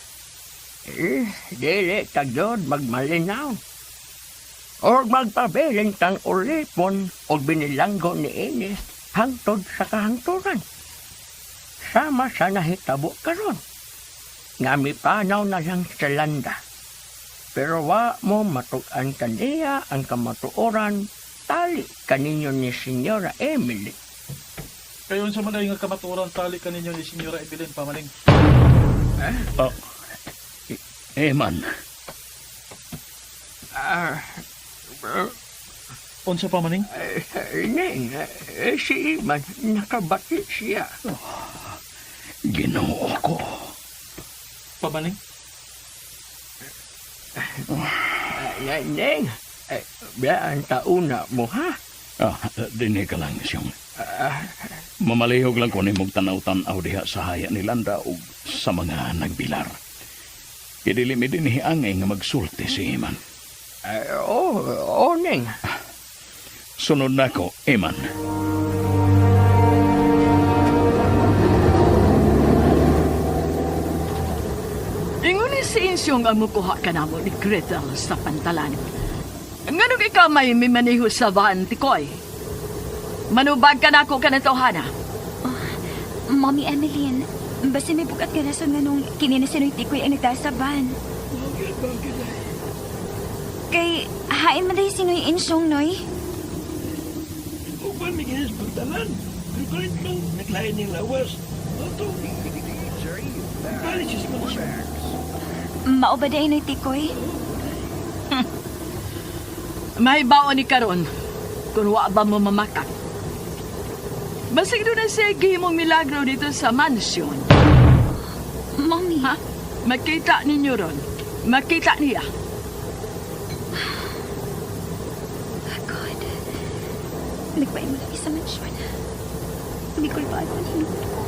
eh, dili ka gyud magmalinaw. Or magpabilin kang ulipon o binilanggo ni ini hangtod sa kahangturan. Sama sa nahitabo karon. Nga mipanaw na lang sa landa. Pero wa mo matug-an kaniya ang kamatuoran tali kaninyo ni Senyora Emily. Kayo unsa man ay nga kamatuoran tali kaninyo ni Senyora Evelyn pamaning. Oh. Eman. Ah, Unsa pa maning? Neng, si Iman, nakabati siya. Oh, Ginoo ko. Pamaning? Neng, biyaan tauna mo ha? Ah, dinhi ka lang siyong. Mamalihog lang ko nimong tanaw-tanaw diha sa haya ni Landa ug sa mga nagbilar. Kay dili mi dinhi angay nga magsulti si Iman. Oh, Neng. Sunod na ko, Iman. Ingon ni si Insyong ang mukuha ka namo ni Gretel sa pantalan. Nganong ikaw may mimaniho sa van, Tikoy? Manubag ka na ako ka ng tawhana. Oh, Mommy Emeline, basta may bukat ka rason nga nung kinina si Noy Tikoy ang nagtaas sa van. Kay, hain man dahil si Noy Insyong, Noy. Uban, may ginis pantalan. Pero kalit lang, naglain niyang lawas. Oto. Balik siya sa mga siya. Mao ba dahil Noy Tikoy? May baon ni karon kung wa ba mo mamakak. Basig doon na siya gihimong milagro dito sa mansyon. Mommy. Ha? Makita ninyo ron. Makita niya. God. Nagpain mo lang sa mansyon. Mikulbado ang hinuot ko.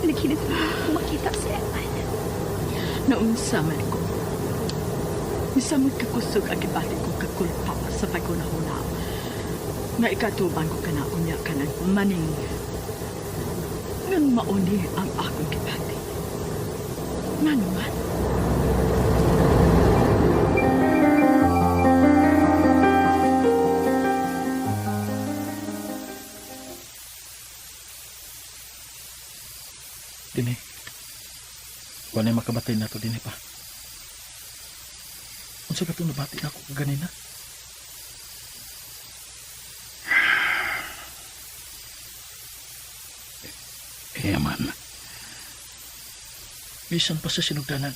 Naghinatnan ko makita si Eman. Noon sa man ko. Misamot kakusog ang gibati ko kakulpa. sa pagkunahuna nga ikatubang ko kana unya kanang maning ngan mauni ang akong gibati. Ngano man? Dini. Wala makabatay na to dini pa. Unsa ka itong nabati na ako kaganina? Eman, Bisan pa sa sinugdanan.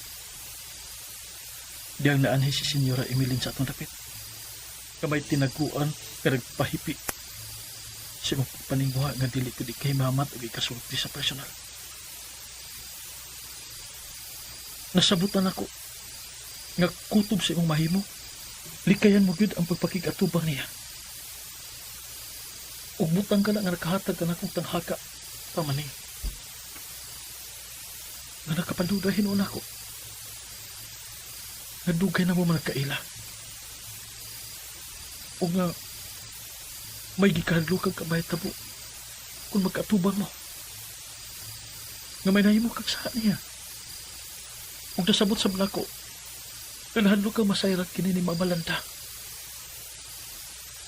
Diyang naanhi si Senyora Emilin sa atong dapit. Kamay tinaguan nga nagpahipi. Sa imong pagpaninguha nga dili ko di kay mamat o ikasulti sa personal. Nasabutan ako nga kutob sa imong mahimo. Likayan mo gyud ang pagpakig-atubang niya. Ug butang ka na nga nakahatag ka na akong tanghaka pamaning. Nga nakapanduda hinuon ako. Nga dugay na mo man nagkaila. O nga may gikahadlokag ka mahitabo kung magkaatubang mo. Nga may nahimo kag sa niya. Ug nasabot sa nako, nga nahadlok kang masayran kini ni Mama Landa.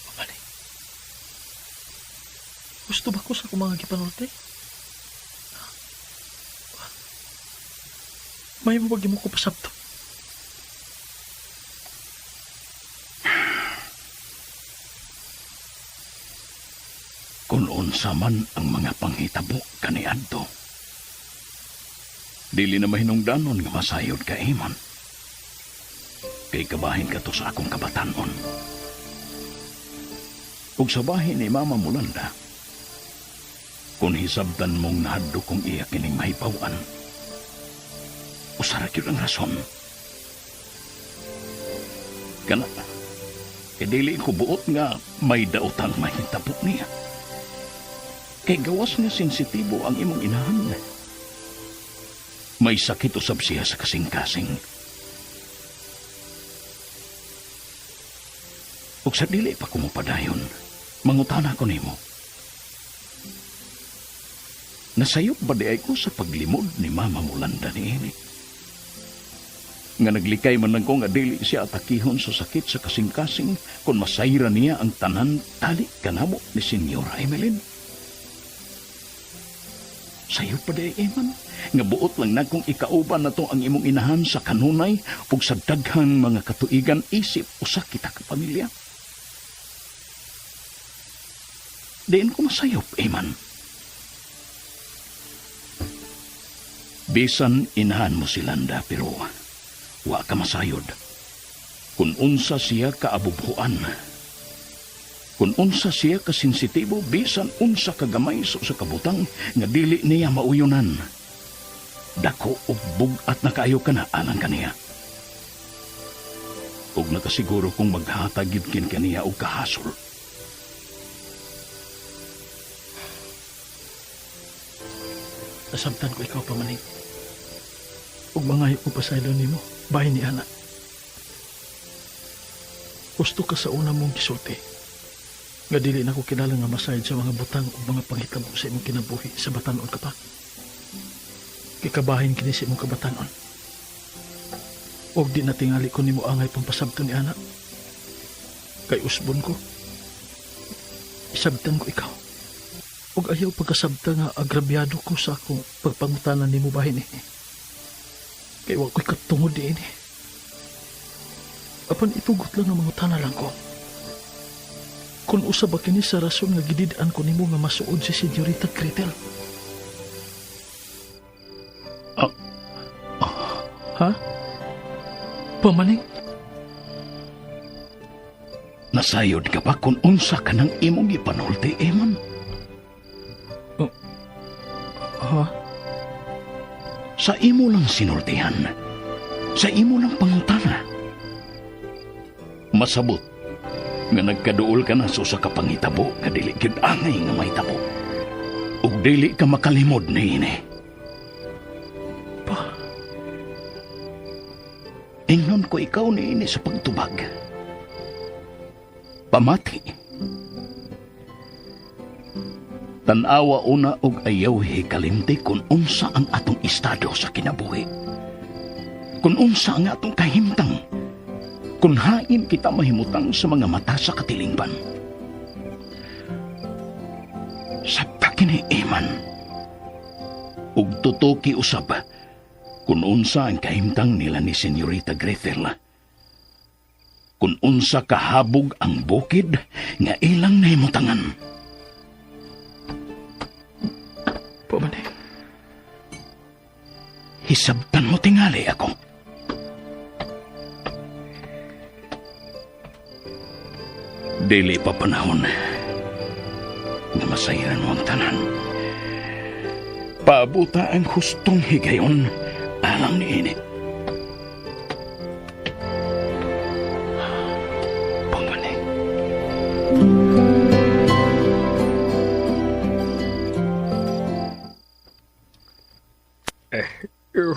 Mama ni, gusto ba ko sa akong mga gipanulti? May mo mo ko pasabto. Kung unsa man ang mga panghitabo kaniadto, dili na mahinungdanon nga masayod ka, Eman. Kay kabahin ka to sa akong kabatanon. Ug sa bahin ni Mama Mulanda, kung hisabtan mong nahadto kong iya kining mahipawan, usara gyud ang rason. Kana, kay dili ko buot nga may daotang mahitabo niya. Kay gawas nga sensitibo ang imong inahan. May sakit usab siya sa kasing-kasing. Ug sa dili pa kumupadayon, mangutana ko nimo. Nasayop ba di ay ko sa paglimod ni Mama Mulanda niini? Nga naglikay man lang ko nga dili siya atakihon sa sakit sa kasing-kasing kung masayra niya ang tanan tali kanamo ni Senyora Emeline. Sayo pa di ay, Eman, nga buot lang na kung ikauban na to ang imong inahan sa kanunay ug sa daghang mga katuigan isip usa kita ka pamilya. Diin ko masayop, Eman. Bisan inahan mo si Landa pero wa ka masayod. Kung unsa siya kaabubhuan, kung unsa siya kasensitibo, bisan unsa kagamay sa usa ka butang nga dili niya mauyunan. Dako og bug-at na kaayo ka na alang kaniya. Ug nakasiguro kung maghatag gyud kin kaniya og kahasol. Nasabtan ko ikaw pamaning. Ug mangayo ko pasaylo nimo, bahin ni ana. Gusto ka sa una mong gisulti. Nga dili na ko kilala nga masayod sa mga butang ug mga panghitabo sa imong kinabuhi sa batan-on ka pa. Kikabahin kini sa imong kabatan-on. Og di na tingali ko nimo angay pang pasabto ni ana. Kay usbon ko. Isabtan ko ikaw. Og ayaw pagkasabta nga agrabyado ko sa akong pagpangutanan nimo bahin eh. Kay wa ko'y katungod diin eh. Apan itugot lang ang mangutana lang ko. Kung usa ba kini sa rason nga gidid-an ko nimo nga masuod si Senyorita Gretel? Ha? Pamaning? Nasayod ka ba kung unsa ka ng imong gipanulti, Eman? Ha? Sa imo lang sinultihan. Sa imo lang pangutana. Masabot nga nagkaduol ka na sa usa ka panghitabo nga dili gyud angay nga mahitabo. Ug dili ka makalimod niini. Pa. Ingnon ko ikaw niini sa pagtubag. Pamati. Tanawa una og ayaw hikalimti kung unsa ang atong estado sa kinabuhi. Kung unsa ang atong kahimtang. Kung hain kita mahimutang sa mga mata sa katilingban. Sabta kini Iman. Ug tutuki usab kung unsa ang kahimtang nila ni Senyorita Gretel. Kung unsa kahabog ang bukid nga ilang nahimutangan. Pamaning. Hisabtan mo tingali ako. Dili pa panahon nga masayran mo ang tanan. Paabuta ang hustong higayon alang ni ini. Pamaning.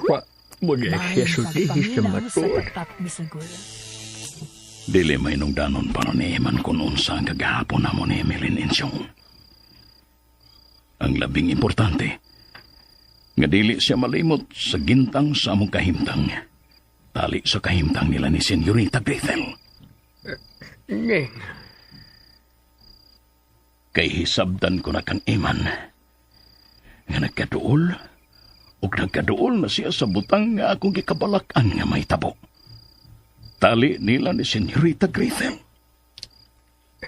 Wa mo na siya sultihi sa matuod. Dili may nungdanon pa ni Eman kung unsa ang kagahapon namo ni Emeline Insyong. Ang labing importante, nga dili siya malimot sa gintang sa among kahimtang. Tali sa kahimtang nila ni Senyorita Gretel. Ning, Kay hisabdan ko na kang Eman, nga nagkaduol, ug nagkaduol na siya sa butang nga akong gikabalakan nga may tabo. Tali nila ni Senyorita Gretel.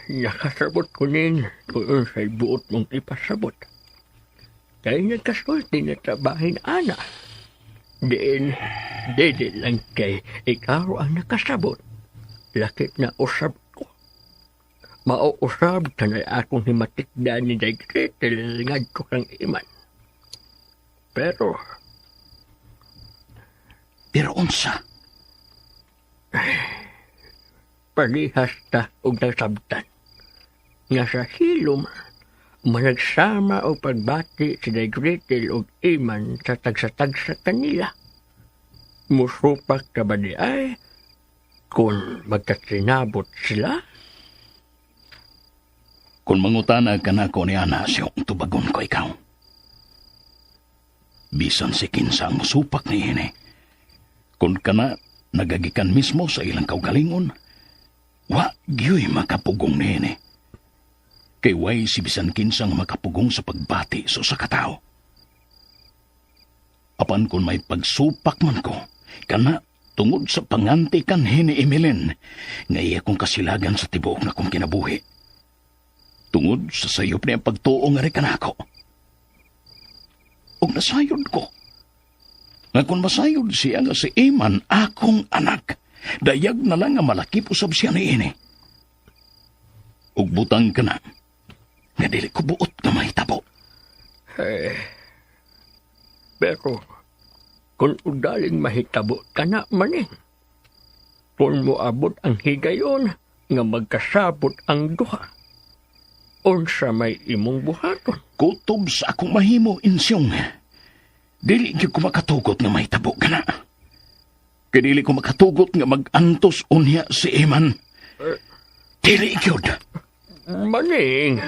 Nakasabot ko nin kung unsay buot mong ipasabot. Kay nagkasulti na trabahin, ana. Diin, dili lang kay ikaw ang nakasabot. Lakit na usab ko. Mauusab ka na akong himatikda ni Day Gretel ngadto kang Iman. Pero, Pero unsa? Parihas ta og nasabtan. Nga sa hilom, managsama o pagbati si Day Gretel og Iman sa tagsa-tagsa kanila. Musupak ka ba di ay kung magkasinabot sila? Kung mangutana ka na ko ni Ana, siyong tubagon ko ikaw. Bisan si kinsa ang musupak ni ini. Kung kana nagagikan mismo sa ilang kaugalingon, wa gyoy makapugong ni ini. Kay way si bisan kinsa nga makapugong sa pagbati sa usa ka tawo. Apan kung may pagsupak man ko, kana tungod sa panganti kan hini Emeline, nga iya kong kasilagan sa tibuok na kong kinabuhi. Tungod sa sayop niya pagtuo nga rin kanako. Og nasayod ko. Nga kung masayod siya nga si Iman, akong anak, dayag na lang nga malakip usab siya ni ini. Og butang ka na, nga dili ko buot nga mahitabo. Pero, kung ugaling mahitabo ka na maning, kung moabot ang higayon nga magkasabot ang duha, unsa may imong buhaton? Kutob sa akong mahimo, Insyong. Dili gyud ko makatugot nga mahitabo ka na. Kay dili ko makatugot nga mag-antos unya si Eman. Dili gyud. Maning.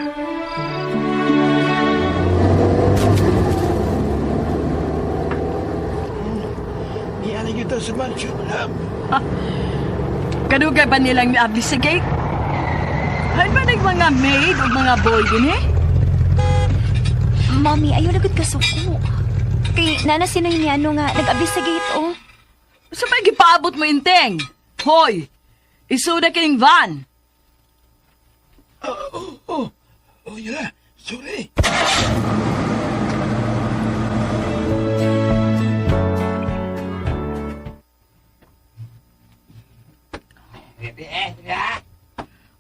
Niya kita sa mansion, madam. Kadugay ba nilang miabli sa gate? Hay ba nag mga maid o mga boy din eh? Mami, ayaw na gud kasuko. Kay nana sinoy niya ano nga nag-abli sa gate, oh. Sa pa gipaabot mo inteng? Hoy, isuda kining van. Oh, yun na. Sorry.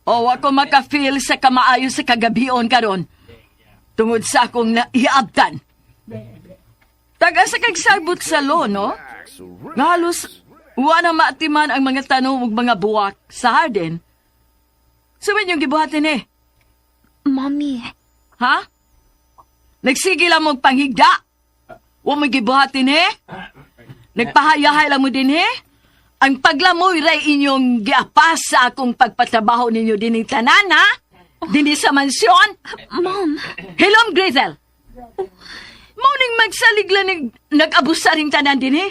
O ako maka-feel sa kamaayo sa kagabion karon. Tungod sa akong naiabtan. Taga sa kagsabot sa law, no? Nga halos wa na maatiman ang mga tanong ug mga buwak sa harden. Sa yung gibuhatin eh? Mami, Ha? Nagsige lang mong panghigda. Wa mo gibuhatin eh? Nagpahayahay lang mo din eh? Ang paglamoy ray inyong giapas sa akong pagpatrabaho ninyo dinhi tanan, ha? Dinhi sa mansyon? Mom. Hilom, Gretel! Morning magsalig lang nag-abusar yung tanan din eh.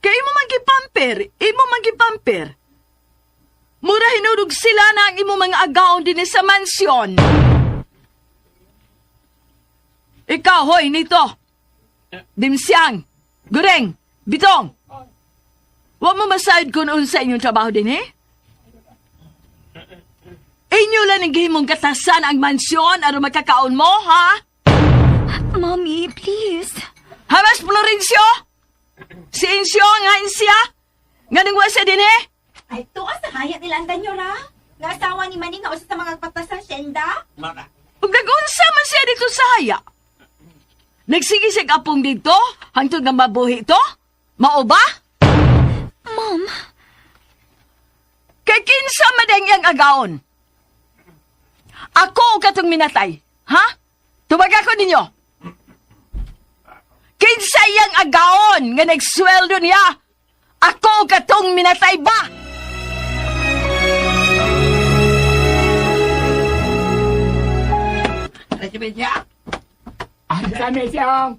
Kay imo man gipamper, imo man gipamper. Mura hinurog sila na ang imo mga agaon din sa mansyon. Ikaw, hoy, nito. Dimsiyang, gureng, bitong. Wa mo masayod kung unsa inyong trabaho din eh? Inyo lang ang gihimong katasan ang mansyon aron magkakaon mo, ha? Mommy, please. Hamas Florencio? Si Insyo nga insya? Nga nang wa siya din eh? Ay, tuwa sa kaya nila ang danyo ra. Nga asawa ni Maning nga usa sa mga patas sa asyenda. Ug nag-unsa man siya dito sa haya? Nagsige siya apong dito hangtod nga mabuhi to? Mao ba? Mom. Kay kinsa man ang iyang agaon? Ako o katong minatay, ha? Tubag ako ninyo. Kinsa iyang agaon nga nagsweldo niya? Ako o katong minatay ba? Asa mi siyang?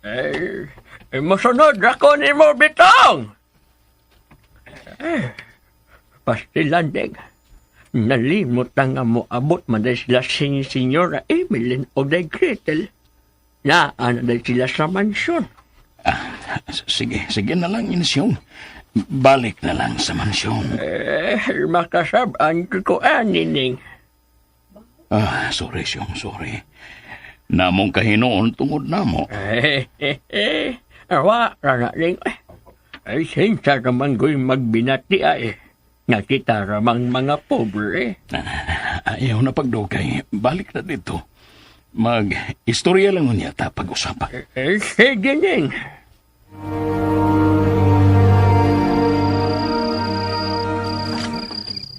Eh, masunod ako ni mo, Bitong! Eh, pastilan, deng. Nalimot na nga mo abot man dahil sila si Senyora Emeline o dahil Gretel. Naa na dahil sila sa mansyon. Ah, sige, sige na lang, Insyong. Balik na lang sa mansyon. Eh, makasabaan ko anining. Ah, sorry, Syong, sorry. Namong kahinoon tungod namo. Eh, eh, eh, awa, rana rin. Ay, sinsa naman ko'y magbinati ay. Nakita ramang mga pobre. Ayaw na pagdukay. Balik na dito. Mag-istorya lang unya ta pag-usapan. Eh, sige ning.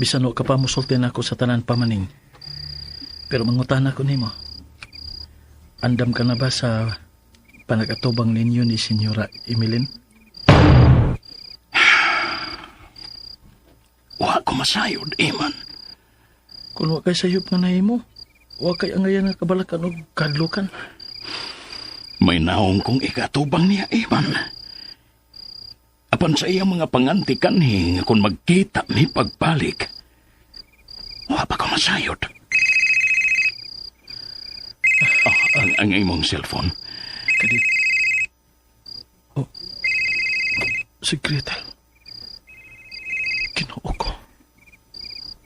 Bisan wa ka pa musulti nako sa tanan pamaning. Pero mangutan ako nimo. Andam ka na ba sa panagatubang ninyo ni Senyora Emilyn? Wa ko masayod, Iman. Kung wa kay sayop nga nahimo, wa kay angayan nga kabalakan og kadlukan. May naong kong ikatubang niya, Iman. Apan sa iyang mga panganti kanhi nga kung magkita mi pagbalik, wa pa ko masayod. Oh, ang imong cellphone. Kadit. Oh. Si Gretel. Ginoo ko.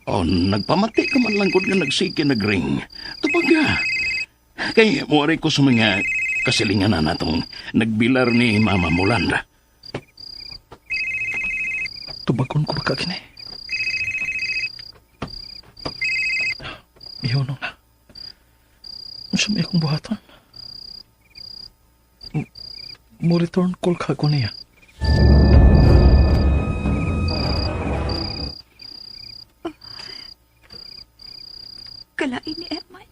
Oh, nagpamati ka man lang kung nga nagsiki nagring. Tubaga. Kay muari ko sa mga kasilingan na natong nagbilar ni Mama Mulanda. Tubagon ko ba kini? Ihunong na. Unsa may akong buhaton? Mo return call ka ko niya. Kalain ni Eman.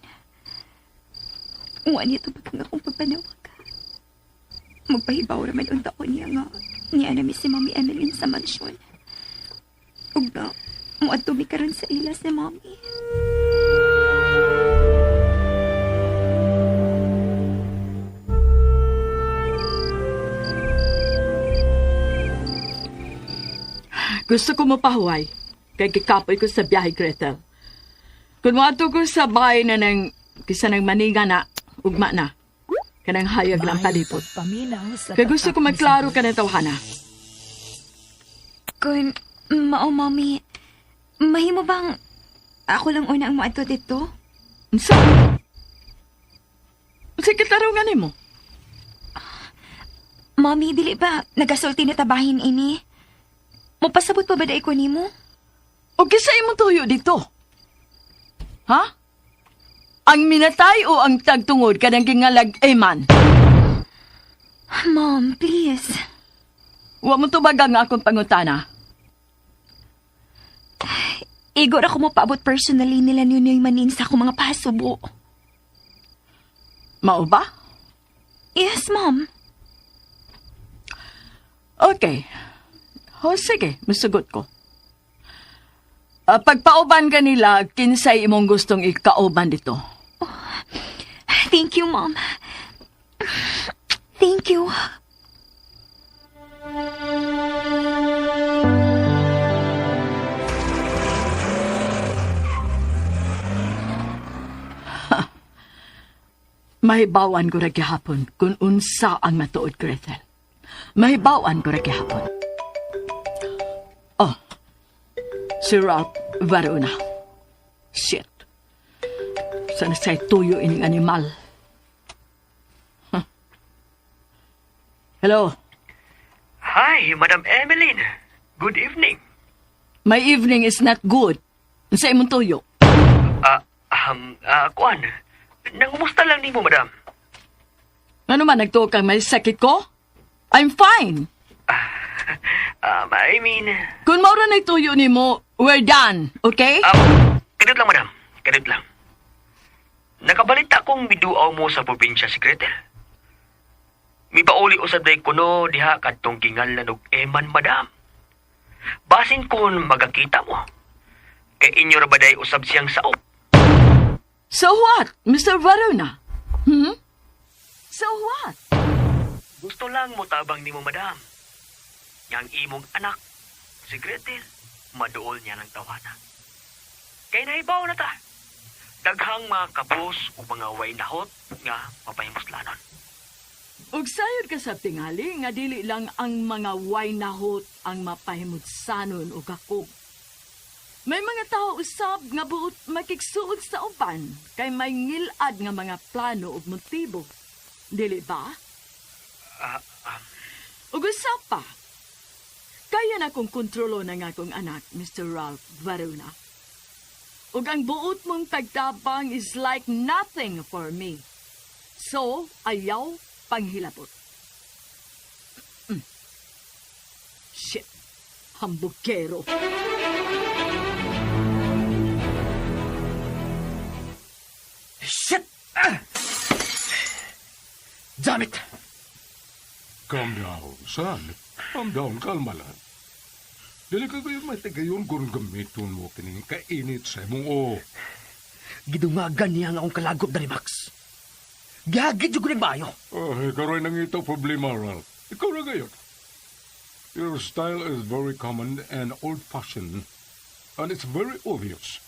Wa niya tubag ang akong pagpanawag. Magpahibaw raman unta ko niya nga niya nami si Mami Emeline sa mansyon. Ug nga, muadto mi karon sa ila si Mami. Gusto ko mapahuway. Kay gikapoy ko sa biyahe, Gretel. Kung moadto ko sa bahay na ng kisa ng maninga na, ugma na. Kanang hayag lang palipot. Kay gusto ko magklaro ka ng tawhana. Kun, mao, Mami, mahimo bang ako lang una ang muadto dito? Unsa? Unsa katarungan nimo? Mami, dili ba nagasulti na tabahin ini? Mopasabot pa ba dai ko nimo? O kinsa imong tuyo dito? Ha? Ang minatay o ang tagtungod kanang gingalag eman? Mom, please. Wa mo tubagang nga akong pangutana. Igor ako mopaabot personally nila Nunoy Maning sa akong mga pasubo. Mao ba? Yes, Mom. Okay. O sige, musugot ko. Ah, pagpauban ka nila, kinsay imong gustong ikauban dito. Thank you, Mom. Thank you. Mahibawan ko ra gihapon kung unsa ang matuod, Gretel. Mahibawan ko ra gihapon. Oh, si Ralph Varona. Shit. Sana sa'y tuyo ining animal. Huh. Hello. Hi, Madam Emeline. Good evening. My evening is not good. Unsa imong tuyo? Kuan. Nangumusta lang nimo, madam. Ano man nagtuo kang may sakit ko? I'm fine. I mean, Kung maura na tuyo nimo, we're done, okay? Kadiyot lang, madam. Kadiyot lang. Nakabalita kong miduaw mo sa probinsya si Gretel. Mipauli usab day kuno diha kadtong gingalan og Eman, madam. Basin kon magakita mo. Kay inyo ra ba day usab siyang saop? So what, Mr. Varona? Hmm? So what? Gusto lang mo tabang nimo, madam. Yang imong anak, si Gretel, maduol niya ng tawana. Kay nahibaw na ta. Daghang mga kabos o mga way nahot nga mapahimuslanon. Ug sayod ka sa tingali nga dili lang ang mga way nahot ang mapahimutsanon og ako. May mga tao usab nga buot makigsuod sa uban kay may ngilad nga mga plano ug motibo. Dili ba? Ug usab pa. Kaya na kong kontrolo ng akong anak, Mr. Ralph Varona. Ug ang buot mong pagtabang is like nothing for me. So, ayaw panghilabot. Mm. Shit. Hambugkero. Shit! Ah! Damn it! Calm down, son. Calm down, kalma lang. Dili ka kayo matigayon kung gamiton mo kining kainit sa imong o. Gidungagan niya nga akong kalagot dali, Max. Gihagit jud ko ning maayo. Oh, ikaw rin ang ito problema, Ralph. Ikaw na gayon. Your style is very common and old-fashioned, and it's very obvious.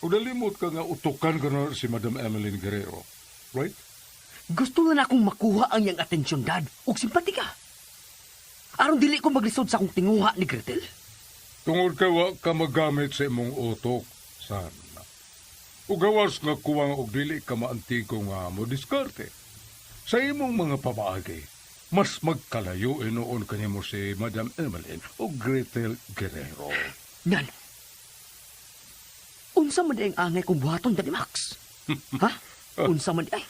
O nalimot ka nga utukan ka na si Madam Emeline Guerrero, right? Gusto na akong makuha ang iyang atensyon, Dad, ug simpatika. Aron dili ko maglisod sa akong tinguha ni Gretel. Tungod kay wa ka magamit sa imong utok, san. O gawas nga kuwang og dili ka maantigo nga mo diskarte. Sa imong mga pamaagi, mas magkalayo inoon kanimo si Madam Emeline o Gretel Guerrero. Nan. Unsa man di ang angay kong buhaton, Daddy Max? Ha? Unsa man di ay?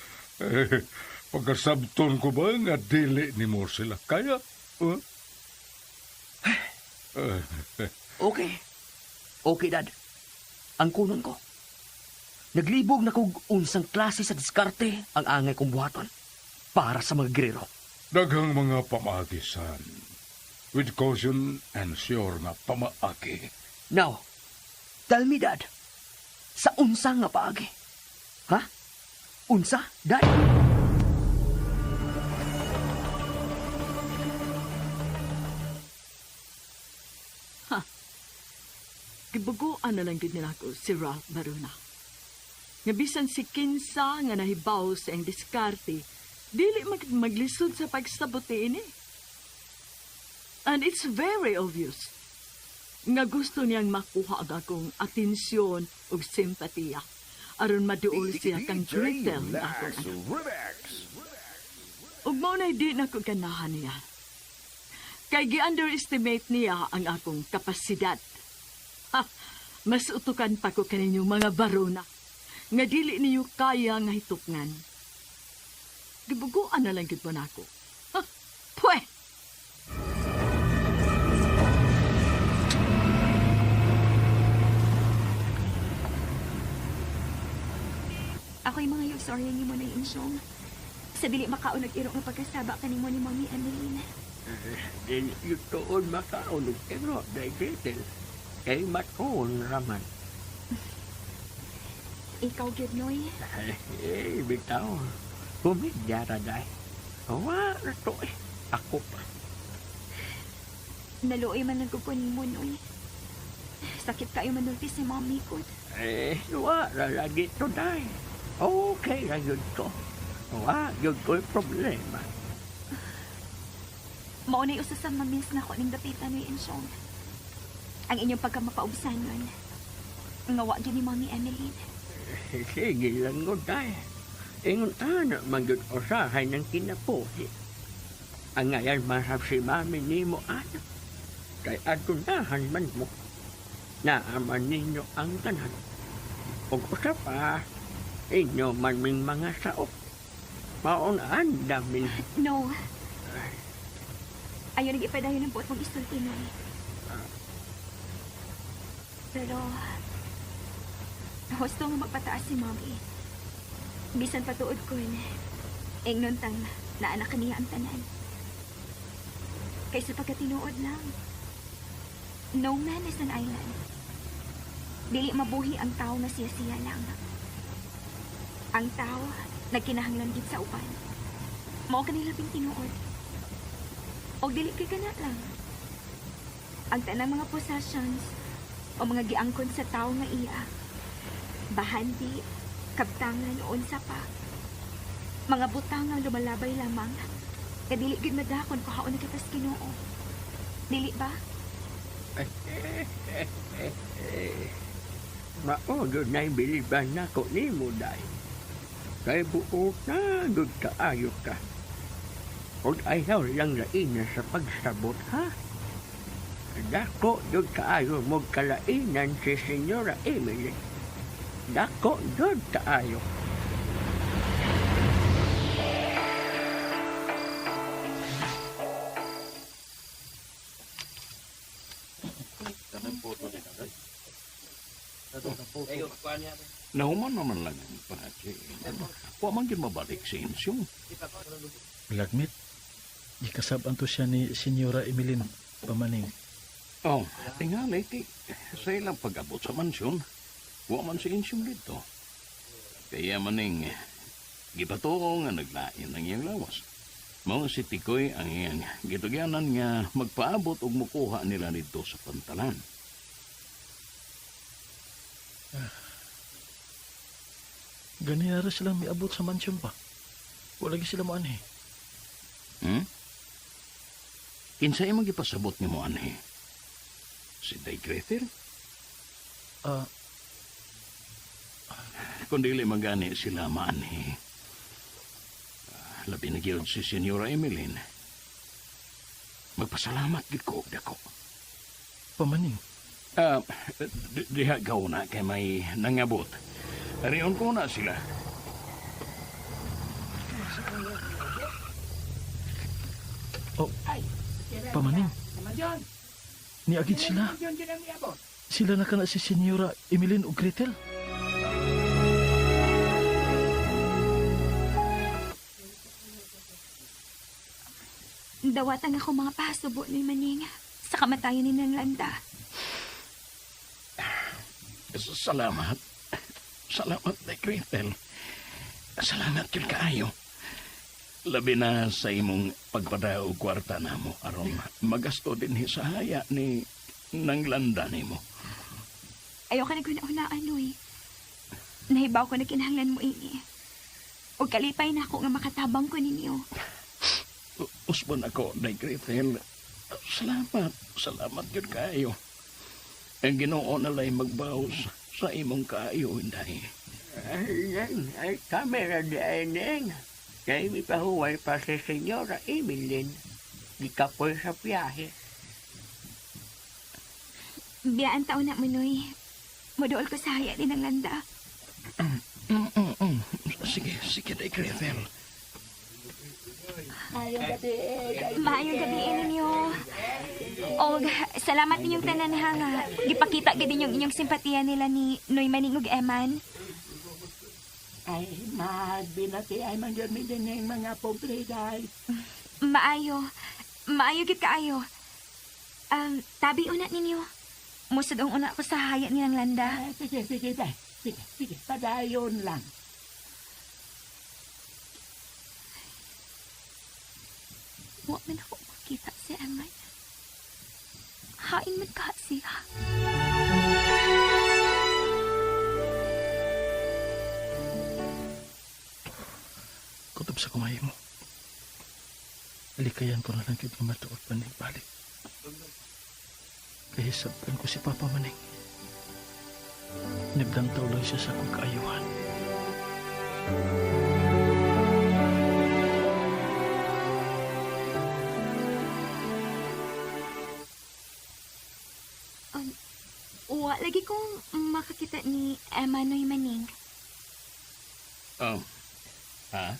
Eh, pagkasabton ko ba nga dili nimo sila kaya? Huh? Eh, Okay. Okay, Dad. Ang kunon ko. Naglibog na kog unsang klase sa diskarte ang angay kong buhaton para sa mga Guerrero. Daghang mga pamaagi, san. With caution and sure nga pamaagi. Now, tell me, Dad, sa unsa nga paagi? Ha? Unsa, Dad? Gibuguan na lang gid nila ko si Ralph Baruna. Nga bisan si Kinsa nga nahibaw sa iyang diskarte, dili maglisod sa pagsabote ini. And it's very obvious nga gusto niyang makuha ang akong atensyon ug simpatiya aron maduol siya kang Gretel nga akong anak. Ug mao na di na ko ganahan niya. Kay gi-underestimate niya ang akong kapasidad. Ha, mas utukan pa ko kaninyong mga barona nga dili ninyo kaya nga hitukngan. Gibuguan na lang gid mo nako. Ha, pwe! Ako'y mga yung sorry ni mo na insyong. Sa dili makaon nag-iro nga pagkasaba kanimo ni Mommy Emeline. Dili yun tuon makaon og ero, Day Gretel. Kay matuon raman. Ikaw gyud, Noy. Eh, bitaw. Pumidya ra, Day. Wa na to eh. Ako pa. Naluoy man lang ko nimo, Noy. Sakit kayo manulti si Mommy ko. Eh, wa ra lagi to, Day. Okay ra yun to. Wa yun ko'y problema. Mao na'y usa sa mamiss na ko ning dapitan, Noy Ensyong. Ang inyong pagkamapaubsanon. Nga wa gyud ni Mommy Emmeline. Sige lang ko, Day. Ingon ana man gyud usahay ng kinabuhi. Ang ngayon masab si Mami nimo ana. Kay adunahan man mo. Naaman ninyo ang tanan. Ug usa pa, inyo man ming mga saop. Maon andamin. No. Ayaw nag-ipadayon ang buot mong isulti, Noy. Pero husto nga magpataas si Mommy. Bisan patuod ko, ingnon tang naanak niya ang tanan. Kaysa pagkatinuod lang. No man is an island. Dili mabuhi ang tao nga siya-siya lang. Ang tao nagkinahanglan gid sa uban. Mao kani labing tinuod. Og dili kay kana lang. Ang tanang mga possessions o mga giangkon sa tao nga iya, bahandi, kabtangan o unsa pa. Mga butang nga lumalabay lamang, nga dili gid madakon kuhaon na kita sa Ginoo. Dili ba? Mao gyud na'y biliban nako nimo, Day. Kay buot na gyud kaayo ka. Ug ayaw lang lainan sa pagsabot, ha? Dako gyud kaayo mo kalainan si Senyora Emily. Dako gyud kaayo. Nahuman naman lang ang pangatsi. Wa man gyud mabalik si Insyong. Lagmit, gikasab-an to siya ni Senyora Emeline pamaning. Oh, tingali ti. Sa ilang pag-abot sa mansyon, wa man si Insyong dito. Kaya maning gipatuo nga naglain ang iyang lawas. Mao si Tikoy ang iyang gitugyanan nga magpaabot og mukuha nila dito sa pantalan. Ganina ra sila miabot sa mansyon pa. Wala gyud sila moanhi. Kinsa imong gipasabot nga moanhi? Si Day Gretel? Kung dili magani sila maanhi. Labi na gyud si Senyora Emeline. Magpasalamat gyud ko og dako. Pamaning. Diha ka una kay may nangabot. Arion ko na sila. Oh, pamaning. Niagid sila. Sila na kana si Senyora Emeline ug Gretel. Dawatan ako mga pasubo ni Maning sa kamatayan ni Nang Landa. Salamat. Salamat, Day Gretel. Salamat yun kaayo. Labi na sa imong pagpadao kwarta namo aron magasto din sa haya ni nang landa nimo. Ayaw ka naguna-unaan, Noy. Nahibaw ko na kinahanglan mo ini. O kalipay na ako nga makatabang ko ninyo. Usbon ako, Day Gretel. Salamat. Salamat yun kaayo. Ang Ginoo na lay magbaos sa imong kaayo, Inday. Ay, ay, kamera di ay neng. Kay mipahuway pa si Senyora Emeline. Gikapoy sa biyahe. Biyaan taon na mo, Noy. Muduol ko sa haya din ang landa. Sige, sige, Day Gretel. Maayong gabi ninyo. Og salamat ninyong tanan ha nga gipakita gid ninyong inyong simpatiya nila ni Noy Maning ug Eman. Ay, magbinati ay man yun mi din yung mga pobre, day. Maayo. Maayo gid kaayo. Tabi una ninyo. Musod ang una ko sa haya nilang landa. Ah, sige, sige, day. Sige, sige, padayon lang. Wa man ako makita si Eman. Hain man ka siya. Kutob sa kumayo mo. Alikayan ko na lang gyud nga matuod paning balik. Kaya sabtan ko si Papa Maning. Nagdantaw lang siya sa akong kaayuhan. Wa lagi kong makakita ni Emma Noy Maning. Um, ha?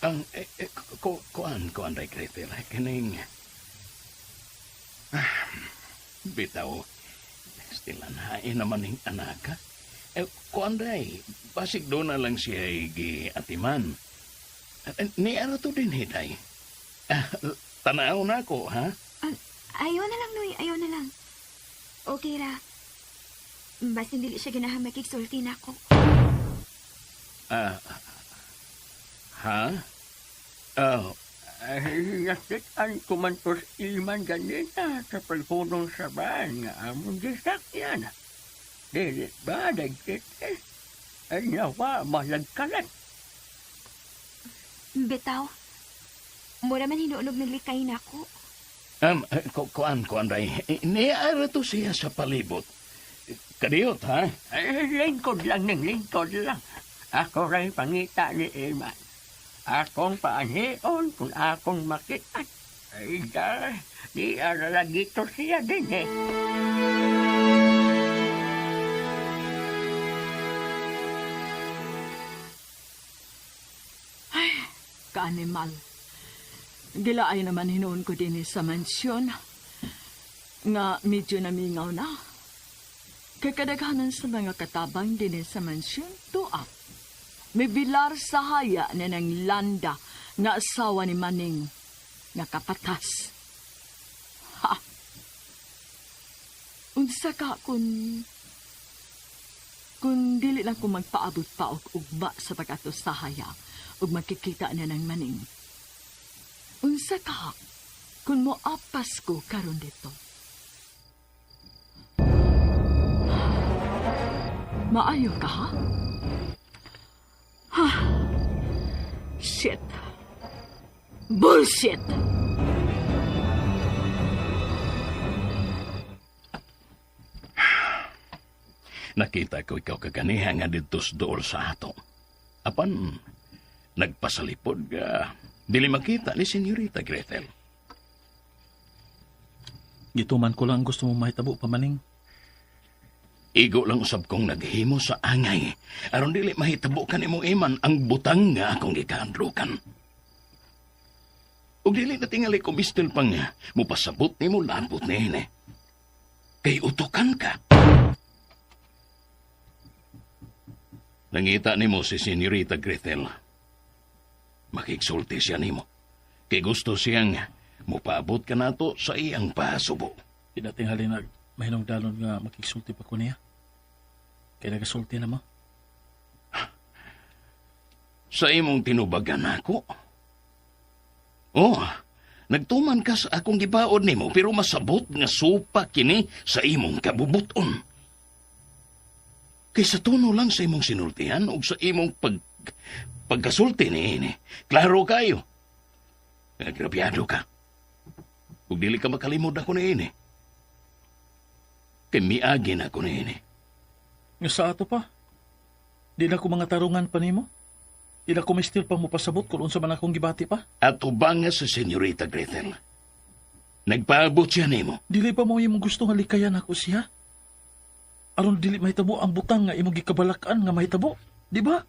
Ang, eh, eh, kuan, Ray Gretel, kining, ah, bitaw, still hain naman ning anaka. Eh, kuan, Ray, basig doon na lang siya atiman. Eh, ni ano to din, Hiday? Ah, tanaw na ako, ha? Ayaw na lang, Noy. Ayaw na lang. Okay ra. Basin dili siya ganahan makigsulti na ako. Ah, ha? Oh, Ay, nakitaan ko man to sa iman ganina sa paghunong sa van nga among gisakyan. Dili ba, dagkit eh. Ay, nawa, malagkalat. Bitaw. Mura man hinuonog naglikay na ako. Kuan, Ray. Eh, niara to siya sa palibot. Kadiyot, ha? Ay, lingkod lang ng lingkod lang. Ako rin pangita ni Iman. Akong paanhion kung akong makita. Ay, da, di aralagi to siya din eh. Kaanimal. Gilaay naman hinuon ko din sa mansyon. Nga medyo namingaw na. Kay kadaghanan sa mga katabang din sa mansyon, tuak. May bilar sa haya na ng landa nga asawa ni Maning nga kapatas. Ha! Unsa ka kung dili lang ko magpaabot pa og ugma sa pag-ato sa haya ug magkikita na ng Maning. Unsa ka kung moapas ko karon dito? Maayo ka, ha? Ha? Shit. Bullshit! Nakita ko ikaw kaganiha nga dito sa dool sa ato. Apan, nagpasalipod ka. Dili makita ni Senyorita Gretel. Gituman ko lang ang gusto mong mahitabo pa, Maning. Igo lang usab kong naghimo sa angay. Aron dili mahitabo ka nimong iman ang butang nga akong gikahandlukan. Ug dili na tingali ko mistil pang mupasabot nimo labot niini. Kay utukan ka. Nangita nimo si Senyorita Gretel. Makigsulti siya nimo. Kay gusto siyang mupaabot ka nato sa iyang pasubo. Di na tingali na mahinungdalon nga makigsulti pa ko niya. Kaya nagasulti na mo. Sa imong tinubagan ako. Oh, nagtuman ka sa akong gibaod nimo pero masabot nga supa kini sa imong kabubuton. Kay sa tuno lang sa imong sinultihan ug sa imong pagkasulti niini. Klaro kayo. Agrabyado ka. Ug dili ka makalimod ako niini. Kay miagi na ako niini. Nga sa ato pa. Di na ko mga tarungan pa nimo. Di na ko may still pa mupasabot kung unsa man akong gibati pa. At ubanga sa Senyorita Gretel. Nagpaabot siya nimo. Dili pa mo imong gusto nga likayan ako siya. Aron dili mahitabo ang butang nga imong gikabalakan nga mahitabo, di ba?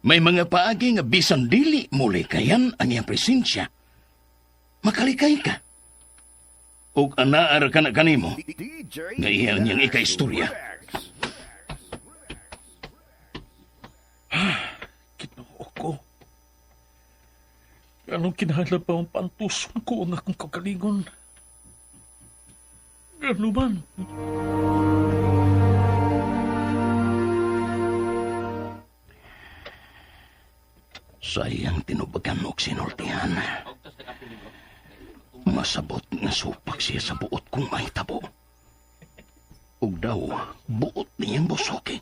May mga paagi nga bisan dili mo likayan ang iyang presensya. Makalikay ka. Ug anaar ka na kanimo nga iya niyang ikaistorya. Ginoo ko. Anong kinahanglan pa ang pantuson ko ang akong kagalingon? Gano man? Sayang tinubagan og sinultihan. Masabot nga supak siya sa buot kung mahitabo. Ug daw, buot niyang busoki.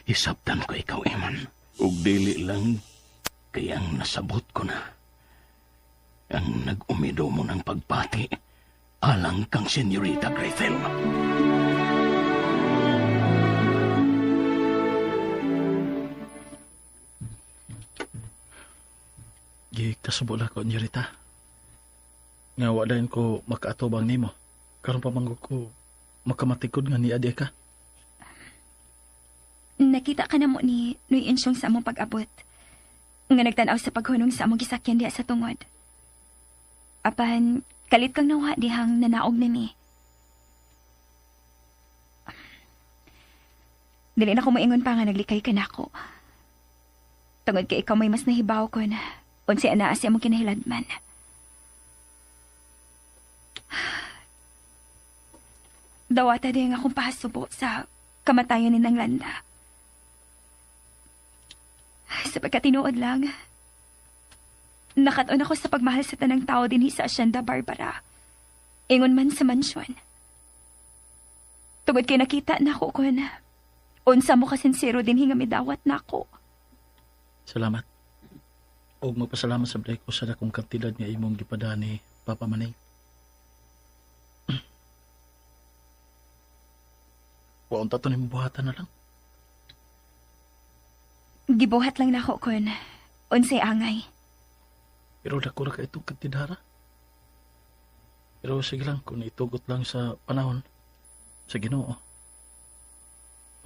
Isabtan ko ikaw, Eman. Ug dili lang kayang nasabot ko na. Ang nag-umido mo ng pagpati alang kang Senyorita Gretel. Gikasubo lang ko, Senyorita. Nga wala ko makaatubang nimo. Karon pa man ko makamatikod nga niya ka. Nakita ka na mo ni Noy Insyong sa among pag-abot. Nga nagtanaw sa paghunong sa among gisakyan diha sa tungod. Apan, kalit kang nawa dihang nanaog na ni. Dili na ko moingon pa nga naglikay ka na ako. Tungod kay ikaw may mas nahibaw ko na unsay anaa sa among kinahiladman. Dawata din akong pahasubo sa kamatayan ni Nang Landa. Sa pagkatinuod lang, nakataon ako sa pagmahal sa tanang tao din sa Hacienda Barbara. Ingon man sa mansyon. Tungod kay nakita na ako kun unsa mo kasinsero din nga midawat na ako. Salamat. Og magpasalamat sa break ko sa dakong kantidad nga imong gipada ni Papa Maning. Wa unta to nimo buhatan na lang. Gibuhat lang nako kun unsay angay. Pero dako ra ka itong kantidara. Pero sige lang, kung itugot lang sa panahon, sa Ginoo,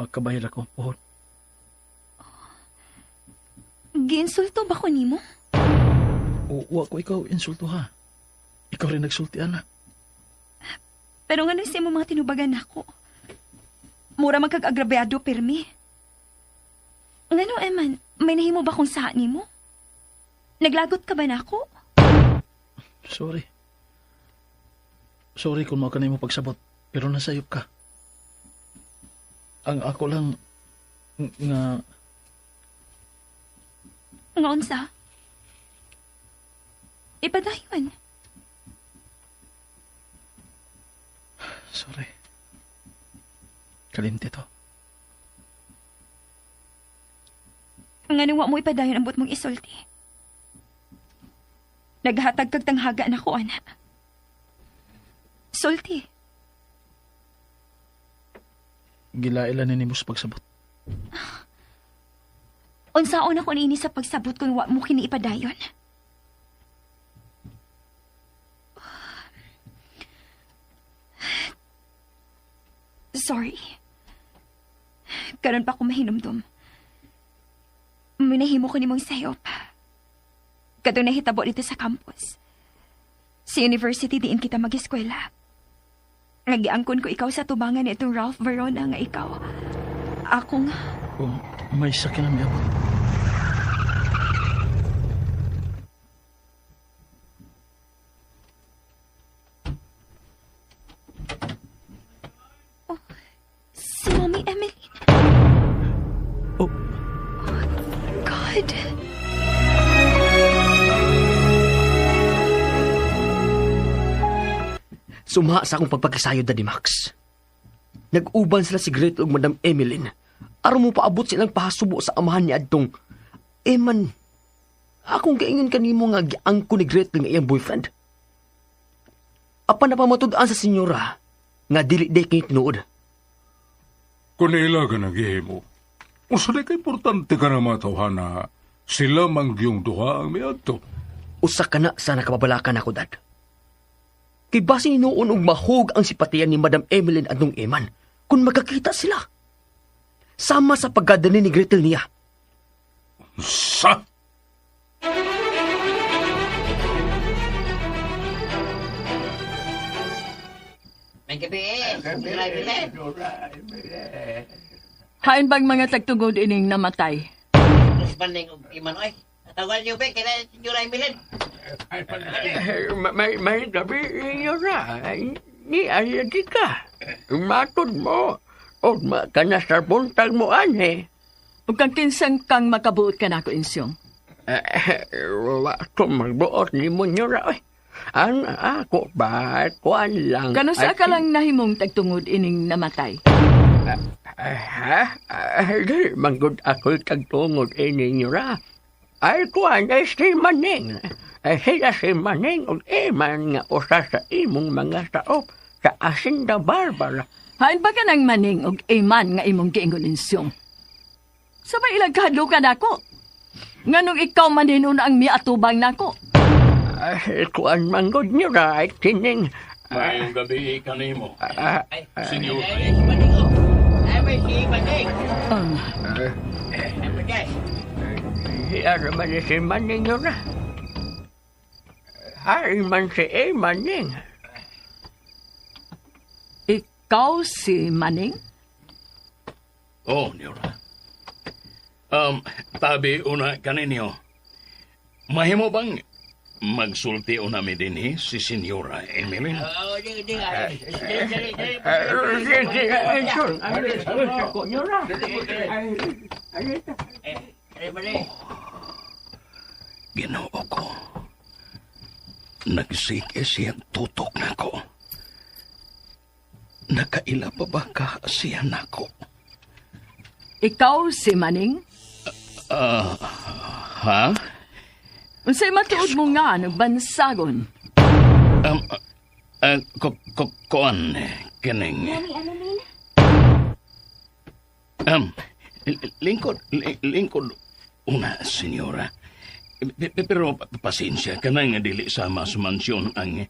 magkabayad akong puhon. Giinsulto ba ko nimo? O, wa ko ikaw insulto ha. Ikaw rin nagsulti, ana. Pero nga nang sa imong mga tinubagan nako. Mura man kag agrabyado pirmi. Ngano, Eman, may nahimo ba kong saha nimo? Naglagot ka ba nako? Sorry. Sorry kung mao ka nimo pagsabot, pero nasayop ka. Ang ako lang nga... Nga unsa? Ipadayon. Sorry. Kalimti to. Nga wa mo ipadayon ang buot mong isulti. Naghatag kag tanghaga na ko, ana. Sulti. Gilailan ni nimo sa pagsabot. Unsaon ako niini sa pagsabot kung wa mo kini ipadayon? Sorry. Karon pa ako mahinumdum. Minahimo ko nimong sayop. Kadtong nahitabo dito sa campus. Sa university diin kita mag-eskwela. Nagiangkon ko ikaw sa tubangan ni itong Ralph Verona nga ikaw. Akong... Kung may sakyan ang miabot. Oh, si Mommy Emmeline. Oh. Oh, God. Sumha sa akong pagpagkasayod, Daddy Max. Nag-uban sila si Gretel ug Madam Emmeline. Aron mo paabot silang pahasubo sa amahan ni adtong Eman. Akong gaingon kanimo nga giangko ni Gretel nga iyang boyfriend. Apan napamatud-an sa senyora nga dili day kay tinuod. Kung ila ka naghihimo, unsa di ka importante ka na matawhana sila mangyong duha ang miadto. Usa ka na sa nakababalakan ako, Dad. Kay basin noon og mahug ang sipatiyan ni Madam Emmeline at nung Eman kung magkakita sila. Sama sa pagkadani ni Gretel niya. Sa? May gabi. Hain bang mga tagtugod ining namatay? Maning og Iman oy. Tawagan niyo be kay Senyora Emilin. May gabi Nyora. Ni ay di ka. Matod mo. O ma ka na sa buntag mo anhe. Ug kang kinsang kang makabuot ka nako, Insyong. Wa ko magbuot ni mo Nyora oy. Ang ako ba, kuan lang. Kano sa ka lang nahimong tagtungod ining namatay? Ha? Di, manggod ako'y tagtungod ini Nyora. Ay, kuan ay si Maning. Ay, sila si Maning ug Eman nga usa sa imong mga saop sa Asinda Barbara. Hain ba ka ng Maning og Eman nga imong giingon, Insyong? Sa may ilang kahadlukan nako? Nganong ikaw man hinuna ang miatubang nako? Ay, kuan manggod Nyora ay kining. Mayong gabi kanimo. Senyor. Ay, si Maning oh. Ay, may si Maning. Ay, Maning. Siya naman si Maning Nyora. Ay man si Eman ning. Ikaw si Maning? Oh, Nyora. Tabi una kaninyo. Mahimo bang magsulti una mi dinhi si Senyora Emilyn? Oh, di di. Dali dali dali. Ay, Maning. Ginoo ko. Nagsige siyang tutok nako. Nakaila pa ba ka siya nako? Ikaw si Maning? Ha? Unsay matuod mo nga nagbansagon? Kuan, kining. Mami, ano min? Lingkod, lingkod una, senyora. Pero pasensya ka na nga dili sama sa mansyon ang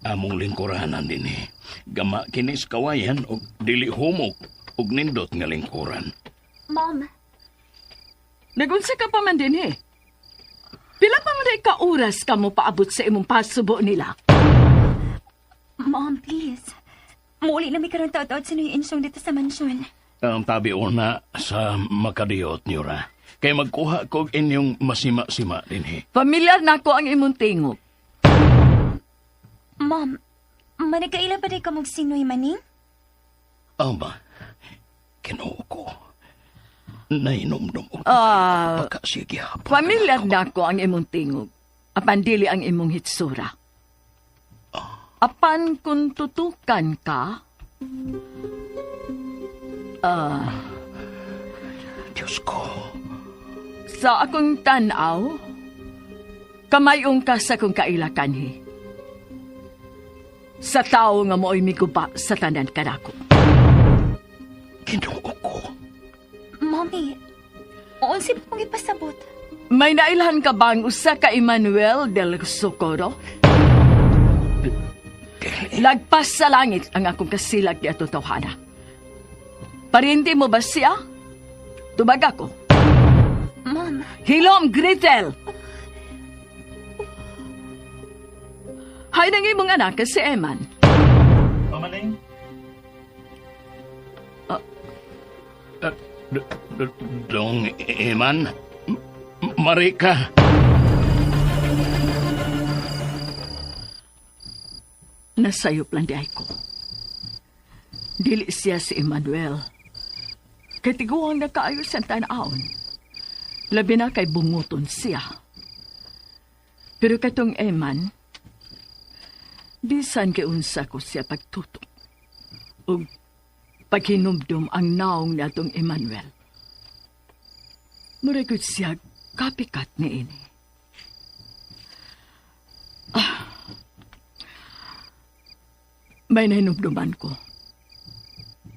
among lingkuranan dinhi. Gama kinis kawayan og dili humok og nindot nga lingkuran. Mom, Nagunsa ka pa man dinhi. Pila pa man ka oras ka mo paabot sa imong pasubo nila? Mom, please. Muuli na mi karon taud-taud sa Nuy Insyong dito sa mansyon. Ang tabi una sa makadiyot niyo ra. Kay magkuha kog inyong masima-sima dinhi. Familiar nako ang imong tingog. Mom, managkaila pa day ka mong sinoy Maning? Ama, Ginoo ko. Nainomdom og pagka siya gihapon. Familiar nako ang imong tingog. Apan dili ang imong hitsura. Apan kung tutukan ka, Diyos ko. Sa akong tanaw, kamayong ka sa akong kailakanhi. Sa tao nga mo'y miguba sa tanan kanako. Ginoo ko. Mommy, unsay pa mong ipasabot? May nailhan ka bang usa ka Emmanuel del Socorro? Lagpas sa langit ang akong kasilag di ato tawhana. Parindi mo ba siya? Tubag ako. Mom, Hilom, Gretel! Hay nang imong anak si Eman. Mamaning? Dong Eman, Marika. Nasayop lang di ay ko. Dili siya si Emmanuel. Kay tiguang na kaayo sa tanawon. Labi na kay bunguton siya. Pero katong Eman, bisan kay unsa ko siya pagtutok. Ug paghinumdum ang naong natong Emmanuel. Murag siya kapikat ni ini. Ah. May nahinumduman ko.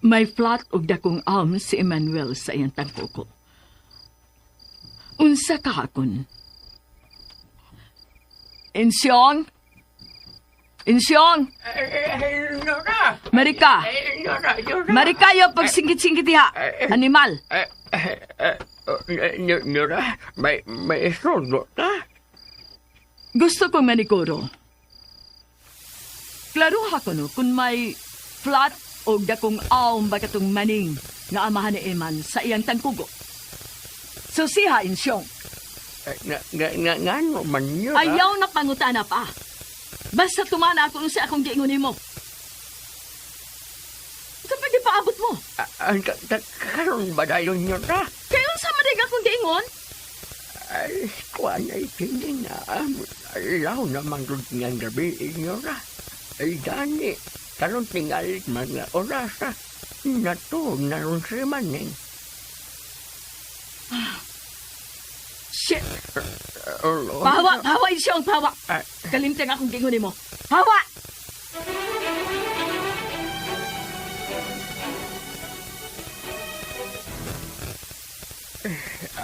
May flat og dakong arm si Emmanuel sa iyang tangkoko. Unsa kahakon? Insyong? Insyong? Nora! Marika! Nora, Nora! Marika, yo pagsingkit-singkit diha. Animal. Nora, may istorbo ka? Gusto kong maniguro. Klaruha ko no kung may flat o dakong aom ba katong Maning nga amahan ni Eman sa iyang tangkugo. Susiha, Insyong. Nga, nga, nga, ngano man yun, ah? Ayaw na pangutana pa. Basta tumana ako sa akong giingon nimo. Ito pa paabot mo. Ah, karon ba dayon yun, ah? Kaya unsa man dig akong giingon? Ay, kuan ay kini na. Alaw naman gud nga gabi inyo ra. Ay gani, karon tingalit mga oras. Natuog na ron si Maning. Shit! Pahawa, pahawa, Insyong, pahawa. Kalimtang akong giingon nimo. Pahawa!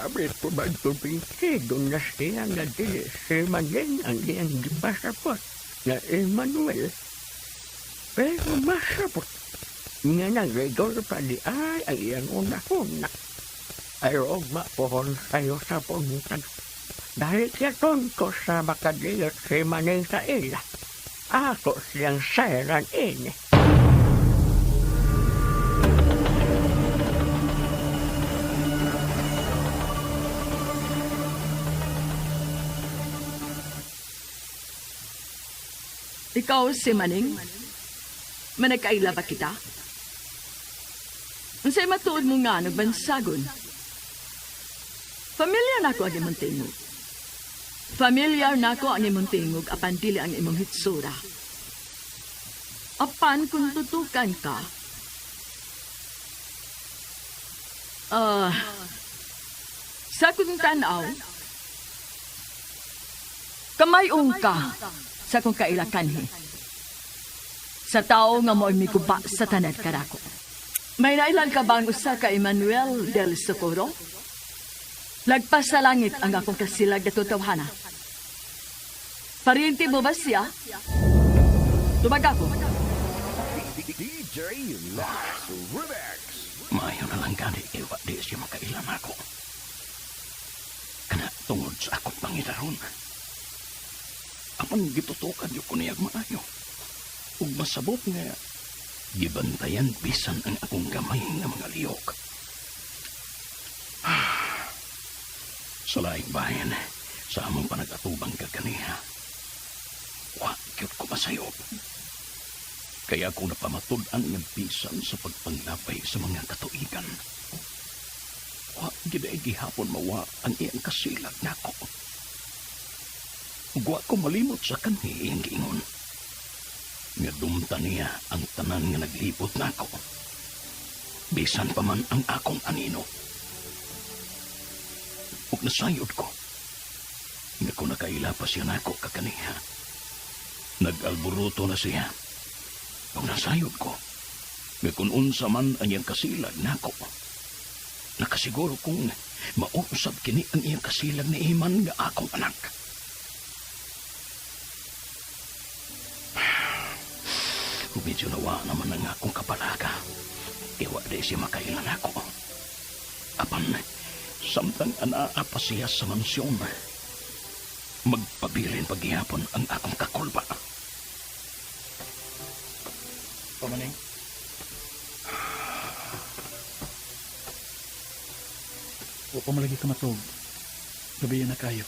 Abri ko ba kumbinsido na siya nga dili si Maning ang iyang gipasapot na Emmanuel. Pero masapot nga nagregol pa di ay ang iyang una-una. Ay ma pohon sayo sa buntag. Dahil siya ko sa makadiyot si Maning sa ila. Ako siyang sayran ini. Ikaw si Maning? Managkaila ba kita? Unsay matuod mo nga nagbansagon? Familiar nako ang imong tingog. Familiar nako ang imong tingog apan dili ang imong hitsura. Apan kung tutukan ka, sa kung tanaw, kamayong ka sa kung kailakanhi. Sa tao nga mo'y miguba sa tanad karako. May nailan ka bang usa ka Emmanuel del Socorro? Lagpas sa langit ang akong kasilag na tutawhana. Pariente mo ba siya? Tubag ako. DJ Lax Remix. Maayo na lang gani kay wa di siya makailan ako. Kana tungod sa akong pangidaron. Apan gitutukan yung ko niyag maayo. Ug masabot nga gibantayan bisan ang akong gamay nga mga liyok. Sa laing bahin, sa among panag-atubang kaganiha, wa gyud ko masayop. Kaya ako napamatud-an nga bisan sa pagpanglabay sa mga katuigan. Wa gyud ay gihapon mawa ang iyang kasilag nako. Ug wa ko malimot sa kanhi iyang giingon. Nga dumta niya ang tanan nga naglibot nako. Bisan pa man ang akong anino. Ug nasayod ko nga kung nakaila pa siya nako kakaniha, nag-alboruto na siya. Ug nasayod ko nga kung unsa man ang iyang kasilag nako, nakasiguro kong mausab kini ang iyang kasilag ni Iman nga akong anak. Ug medyo nawa naman ang akong kapalaga. Iwa di siya makailan ako. Apan, samtang anaa pa siya sa mansyon, magpabilin paghihapon ang akong kakulba. Pamaning. Wa pa malagi ka matug. Gabi na kayo.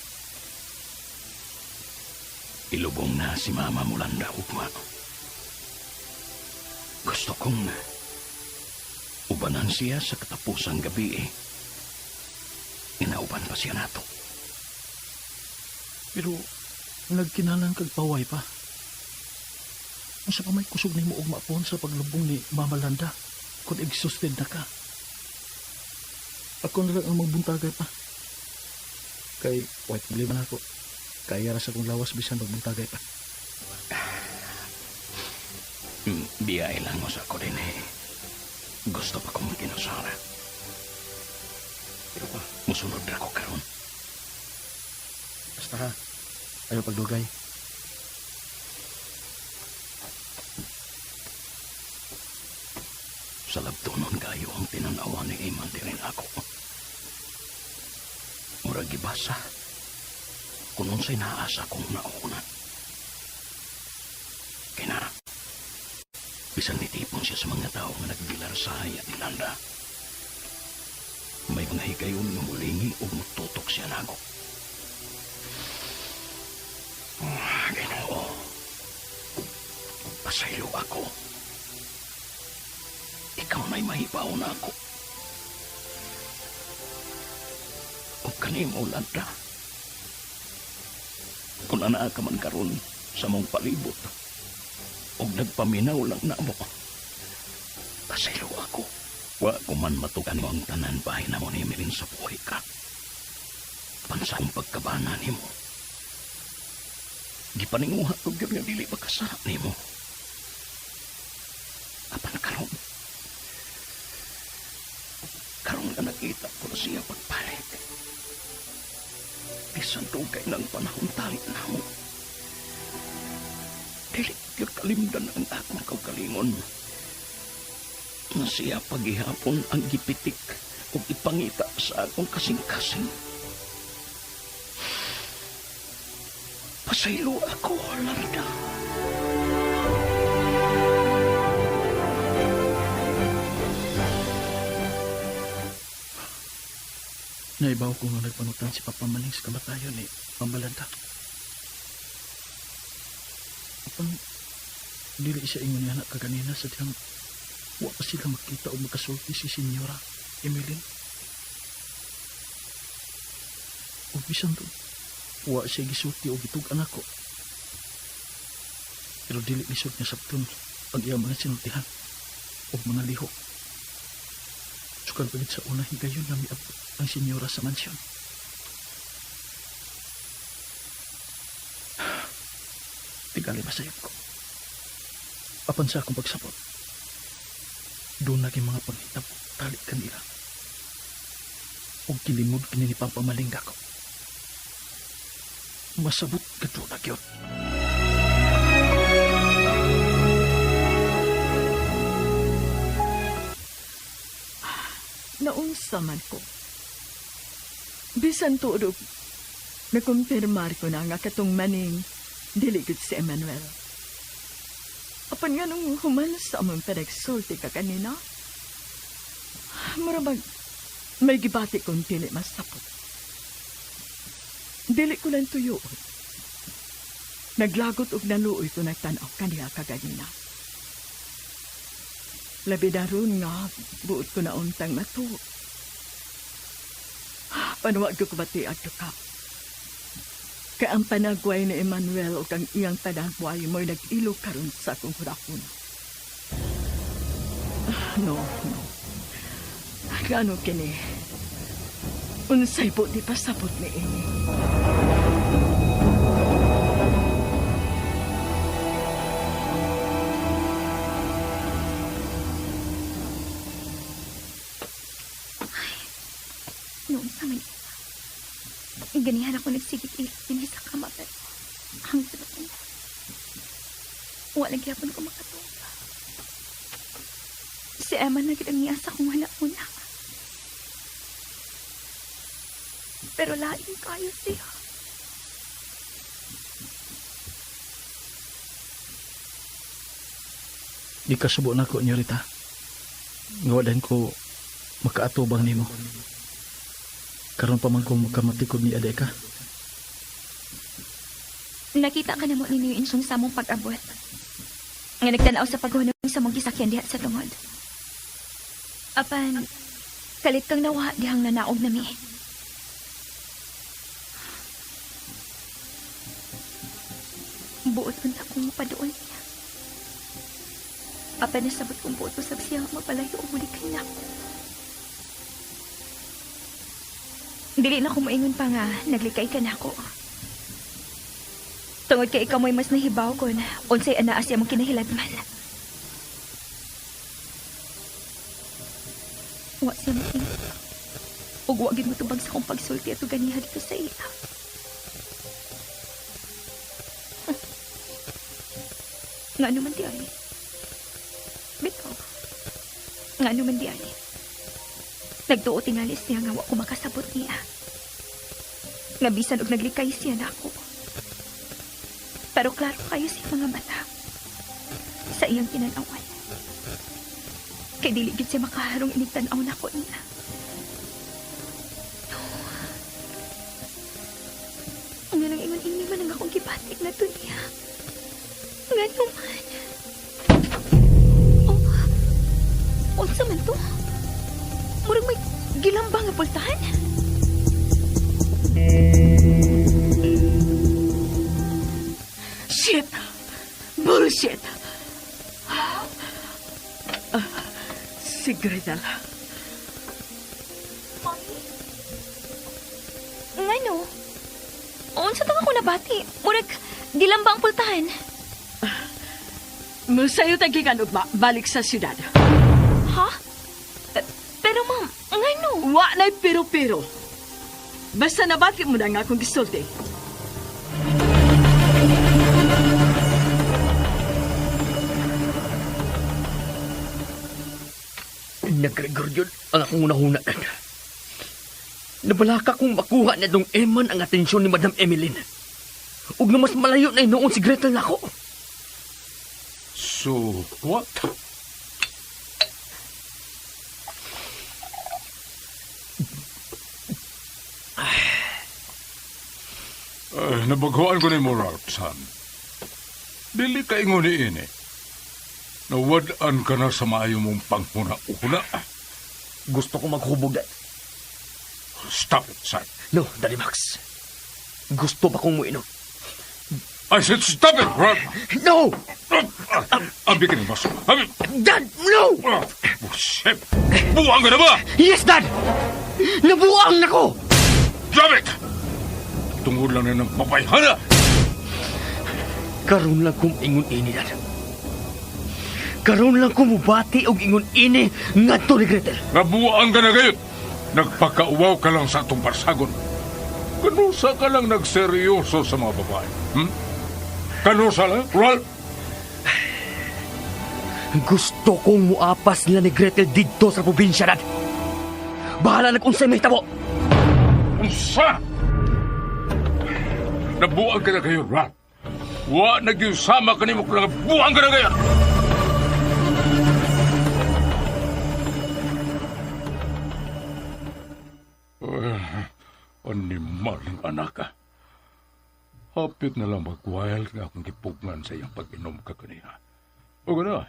Ilubong na si Mama Mulanda ugma. Gusto kong ubanan siya sa katapusang gabi eh. Inauban pa siya nato. Pero nagkinalang kag paway pa. Unsa pa may kusog nimo ugma pon sa paglubong ni Mama Landa kung exhausted na ka. Ako na lang ang magbuntagay pa. Kay white problema na ako. Kaya ra sa akong lawas bisan magbuntagay pa. Biyay lang mo sa ako din eh. Gusto pa kong kinusara. Pero pa? Musunod na ko karon. Basta ha. Ayaw pagdugay. Sa labtonon kayo ang tinanawa ni Iman di rin ako. Murag gibasa. Kung unsay naasa kong nauna. Kina, bisan nitipon siya sa mga tao nga nagbilar sa haya ni Landa. May mga higayon nga mulingi ug mututok siya nako. Oh, Ginoo. Pasaylo ako. Ikaw na'y mahibaw na ako. O kanimo, Landa. Kung anaa ka man karon sa mong palibot, og nagpaminaw lang na mo, pasaylo ako. Wa ko man matukan mo ang tanan bahin na mo ni Emilin sa buhay ka. Pansa akong pagkabana nimo. Gipaninguha ko gyud nga dili makasala nimo. Apan karon, karon nga nakita ko na siya pagpalit. Bisan dugay ng panahon tali namo. Dili gyud kalimdan ang akong kaugalingon. Na siya paghihapon ang gipitik ug ipangita sa akong kasing-kasing. Pasaylo ako, Larda. Naibaw ko nga nagpanutan si Papa Maning sa kamatayon ni Pambalanta. Apan, dili siya ingon niya na kaganina sa diyang wa pa sila makita o makasulti si Senyora Emeline. O bisan to, wa siya gisulti o gitug-an ako. Pero dili lisod nga sabton ang iyang mga sinultihan o mga lihok. Sukal pagit sa una higayon nga miabot ang senyora sa mansyon. Tigali masayop ko. Apan sa akong pagsabot, doon naging mga panghitabo tali kanila. Og kilimod kini ni Papa Maling dako. Masabot ka doon na gyud. Naunsa man ko. Bisan tuod og nakumpirmar ko na nga katong maning dili gud si Emmanuel. Apan nga nung human sa among panagsulti ka kanina, mura bag may gibati kong dili masapot. Dili ko lang tuyo. Naglagot og naluoy ko nagtan-aw kaniya kaganina. Labi na ron nga, buot ko na untang matuo. Panuwag ko bati adto ka. Kay ang panagway ni Emmanuel o kang iyang panagway mo'y nag-ilo karon sa akong hunahuna. No, no. Gano kini? Unsay po di pasabot ni ini? Noon sa man. Ganihan ako nagsigig-ilig din sa kama pero hangtod ako. Wala gyapon ko makatulog. Si Emma na gid ang niya sa akong una. Pero lain kayo siya. Di kasubo na ko, Nyorita. Nga wa ko makaatubang nimo. Karon pa man ko makamatikod ni Adeka. Nakita ka na mo ninyo insyong sa among pag-abot. Nga nagtanaw sa paghunong sa mong gisakyan diha sa tungod. Apan, kalit kang nawa dihang nanaog nami. Buot unta kong mapaduol niya. Apan nasabot kong buot usab siya mapalayo o muli kay nako. Dili na ko moingon pa nga naglikay ka nako. Tungod kay ikaw mo'y mas nahibaw kon unsay anaa siya mong kinahiladman. Wa siya moingon. Ug wa gid motubag sa akong pagsulti ato ganiha dito sa ila. Nga naman di ay. Bitaw. Nga naman di ay. Nagtuo tingali siya nga wa ko makasabot niya. Nga bisan og naglikay siya nako. Pero klaro kayo sa mga mata. Sa iyang tinanawan. Kay dili gid siya makaharong inigtan-aw nako niya. na to niya. Ngano man. Oh, unsa man to? Murag may gilambang nga pultahan? Shit! Bullshit! Si Gretel. Mami? Ngano? Unsa tong ako nabati? Murag gilambang ang pultahan. Musayo tagikan ugma, balik sa syudad. Ha? Pero ma'am, ngano? Wa na'y pero-pero. Basta nabati mo na nga akong gisulti. Nagregor yun ang akong unahuna. Nabalaka kong makuha na dong Eman ang atensyon ni Madam Emeline. Ug na mas malayo na inoon si Gretel nako. So, what? Ay, nabaghuan ko ni mo, Ralph, son. Dili ka ingon ni ini. Nawad-an ka na sa maayo mong panghuna-una. Gusto ko maghubog, Dad. Stop it, son. No, Daddy Max. Gusto pa kong muinom. I said stop it, Ralph! No! Abi ka ni Baso. Abi! Dad, no! Oh, shit! Buwang ka na ba? Yes, Dad! Nabuang na ko! Damn it! Tungod lang na ng pabayhana! Karon lang kong ingon ini, Dad. Karon lang ko mubati og ingon ini ngadto ni Gretel. Nabuang ka na gayon! Nagpakauwaw ka lang sa atong parsagon. Kanusa ka lang nagseryoso sa mga babae. Kanusa lang, Ralph? Gusto kong muapas nila ni Gretel didto sa probinsya, Dad. Bahala na kung sa'y mahitabo. Unsa? Nabuang ka na kayo, Ralph. Wa nagyusama ka nimo kung nabuang ka na kayo. Animal ng anak ka. Hapit na lang mag-wild nga akong gipugngan sa iyang pag-inom ka kaniya. O gana,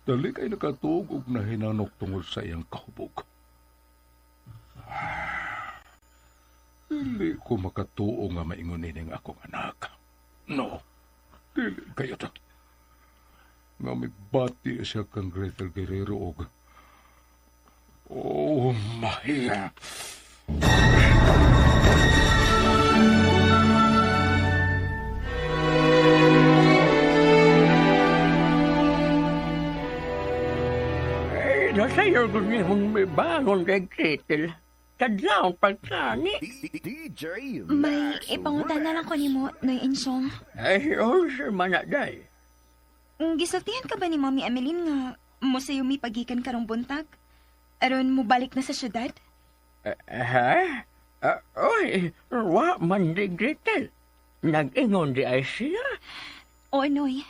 dali kay nakatuog og nahinanok tungod sa iyang kahubog. Dili ko makatuo nga maingon ini nga akong anak. No, dili kayo ta. Nga may bati siya kang Gretel Guerrero og... Oh, mahiya. Ay, nasayo ko niya mong may bangon kay Gretel. Kadlaw pagkani. DJ May ipangutana lang ko nimo, Noy Ensyong. Ay, oh, manaday. Gisultihan ka ba ni Mami Emeline nga mo sayo mi pagikan karong buntag? Aron mo balik na sa syudad? Ha? Oy, wa man di Gretel. Nag-ingon di ay siya. Oo, Noy.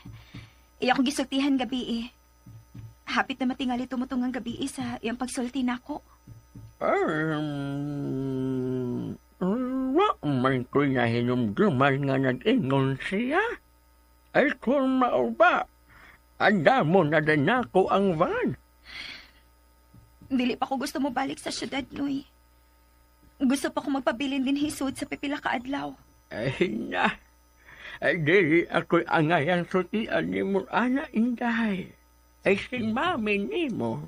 Iya akong gisultihan gabi eh. Hapit na matingali tumutungang gabi eh sa iyang pagsulti nako. Wa man ko'y nahinumduman nga nag-ingon siya. Ay kung mauba, anda mo na din ako ang van. Dili pa ko gusto mo balik sa syudad, Noy. Gusto pa ko magpabilin din hisod sa pipila ka adlaw. Ay na, ay dili ako'y angayan sutian ni mo, ana inday. Ay si mami ni mo.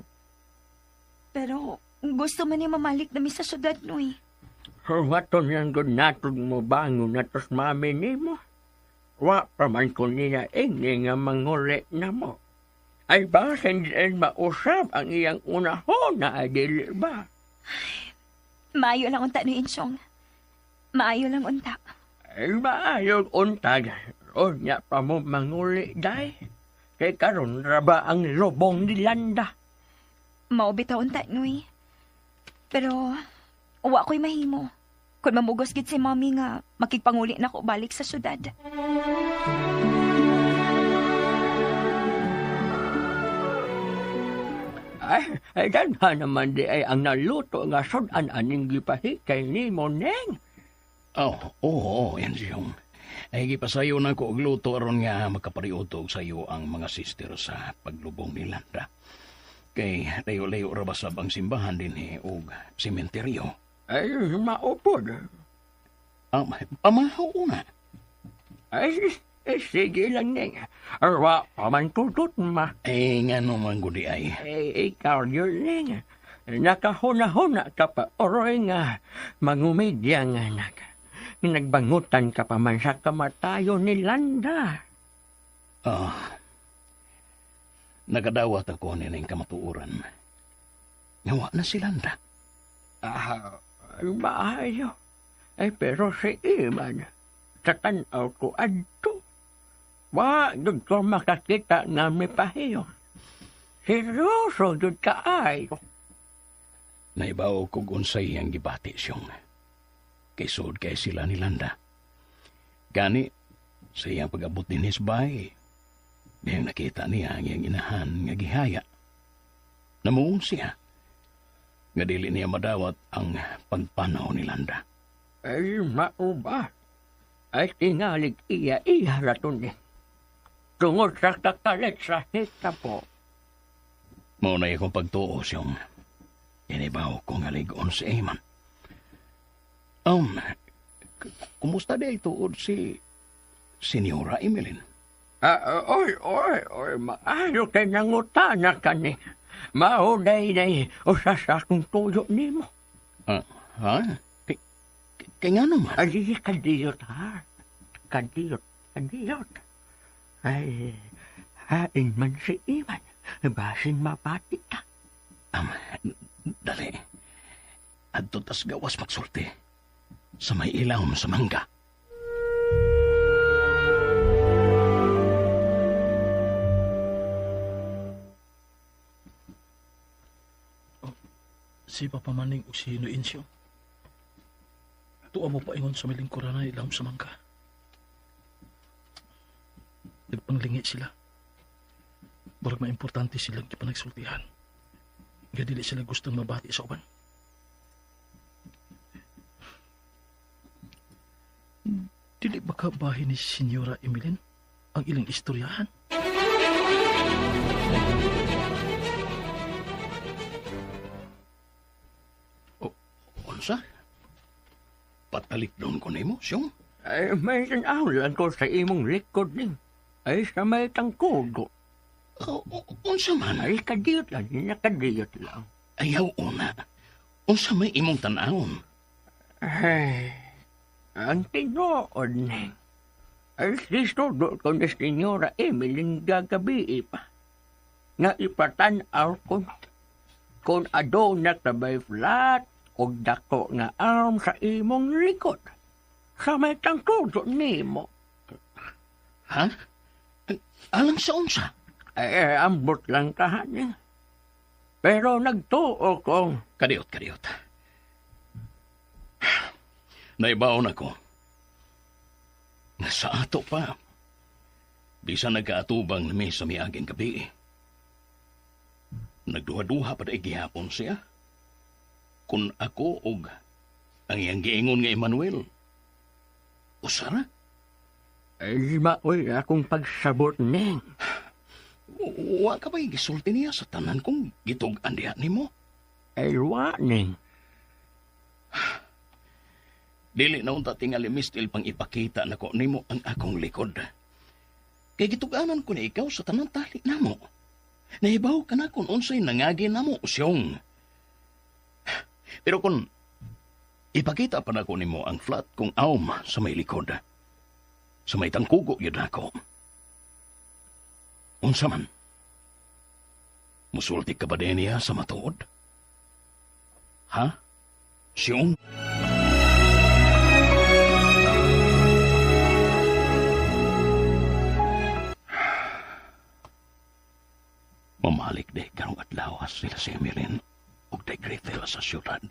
Pero gusto man ni mamalik na mi sa syudad, Noy. Huwaton lang gud natog mo bangon na tos mami ni mo. Wa pa man ko niya ingni nga manguli na mo. Ay basin din mausap ang iyang unahon na ay dili ba? Maayo lang unta, Noy Ensyong. Maayo lang unta. Ay maayo untag. Unya pa mo manguli, day. Kay karon ra ba ang lobong ni Landa? Mao bitaw unta, Noy. Pero wa ko'y mahimo. Kung mamugos gid si mami nga makigpanguli na ko balik sa syudad. Ay, daghan naman di ay ang naluto nga sudan aning gipahikay ni mo, Neng. Oh, oo, Ensyong. Ay gipasayo na ko og luto aron nga makapariuto og sayo ang mga sister sa paglubong ni Landa. Kay layo-layo ra basab ang simbahan dinhi og sementeryo. Ay, maupod. Pamahaw una. Ay, sige lang ning. Arwa pa man tutut ma. Eh, nga naman gudi ay. Eh, ikaw yun ning. Nakahuna-huna ka pa, oroy nga, mangumidya nga anak. Nagbangutan ka pa man sa kamatayon ni Landa. Nagadawat ako nining kamatuoran. Ngawa na si Landa. Maayo. Ay, pero si Iman, sa tanaw ko adto. Wa, dun ko makakita nga may pahiyo. Seryoso dun kaayo. Naibaw kog unsay ang gibati siyong. Kay suod kay sila ni Landa. Gani, sa iyang pag-abot din his bahay, diyang nakita niya ang iyang inahan nga gihaya. Namuong siya nga dili niya madawat ang pagpanaw ni Landa. Ay, mauba. Ay, tingalig iya-iya raton ni. Tungod sa kakalit sa hitabo. Maunay akong pagtuo siyong inibaw ko nga ligon si Eman. Kumusta di ay tuod si Senyora Emeline? Oy, oy, oy, maayo kay nangutana kani. Maunay-nay, usa sa akong tuyo nimo. Ha? Kay nga naman? Ay, kadiyot, ha? Kadiyot, kadiyot. Ay, hain man si Iman. Basin mapati ka. Dali. Adto tas gawas magsulti. Sa may ilaw sa mangga. Oh, si Papa Maning o si Noincio. Tuwa mo paingon sa may lingkuran na ilawom sa mangga. Nagpanglingi sila. Barag maimportante silang ipanagsultihan. Nga dili sila gustong mabati sa uban. Dili ba ka bahin ni Senyora Emeline ang ilang istoryahan? O, unsa? Patalit doon ko nimo, siyong? Ay, may tanaw lang ko sa imong likod ning. Ay, sa may tangkugo. Unsa man? Ay, kadiyot lang, nakadiyot lang. Ayaw una. Unsa may imong tanawon? Ay, ang tinuod ning. Ay, sisudo ko ni Senyora Emeline gagabi pa. Nga ipatanaw ko kung aduna ka may flat o dako nga arm sa imong likod. Sa may tangkudo nimo. Ha? Alang sa unsa? Eh, ambot lang kahanin. Pero nagtuo kong... Kadiyot, kadiyot. Naibaon ako. Sa ato pa. Bisan nagkaatubang nami sa miaging gabi. Nagduha-duha pa dahil gihapon siya. Kung ako og ang iyang giingon nga Emmanuel, usara? Ay, maoy akong pagsabot ning. Wa ka ba'y gisulti niya sa tanan kong gitug-an diha nimo? Ay, wa ning. Dili na unta tingali mistil pang ipakita nako nimo ang akong likod. Kay gitug-anan ko ni ikaw sa tanan tali namo. Nahibaw ka na kung unsay nangagi namo, siyong. Pero kung ipakita pa nako nimo ang flat kong aum sa may likod, sa may tangkugo yun ako. Unsa man? Musulti ka ba din niya sa matuod? Ha? Siyong? Mamalik di karong adlaw sila si Emeline ug day Gretel sa siyudad.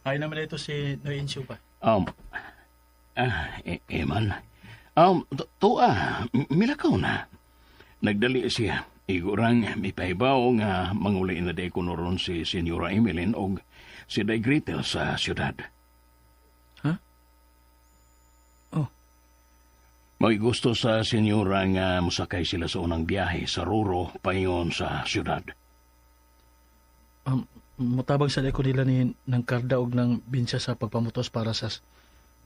Ay naman ito si Noincio ba? Eman. Tuwa, milakaw na. Nagdali siya. Igurang mipahibaw nga manguli na di ko noron si Senyora Emeline og si Day Gretel sa siyudad. Ha? Oh. May gusto sa senyora nga mosakay sila sa unang biyahe sa Roro paingon sa siyudad. Mutabang sa ko nila ni ng karda og ng binsya sa pagpamutos para sa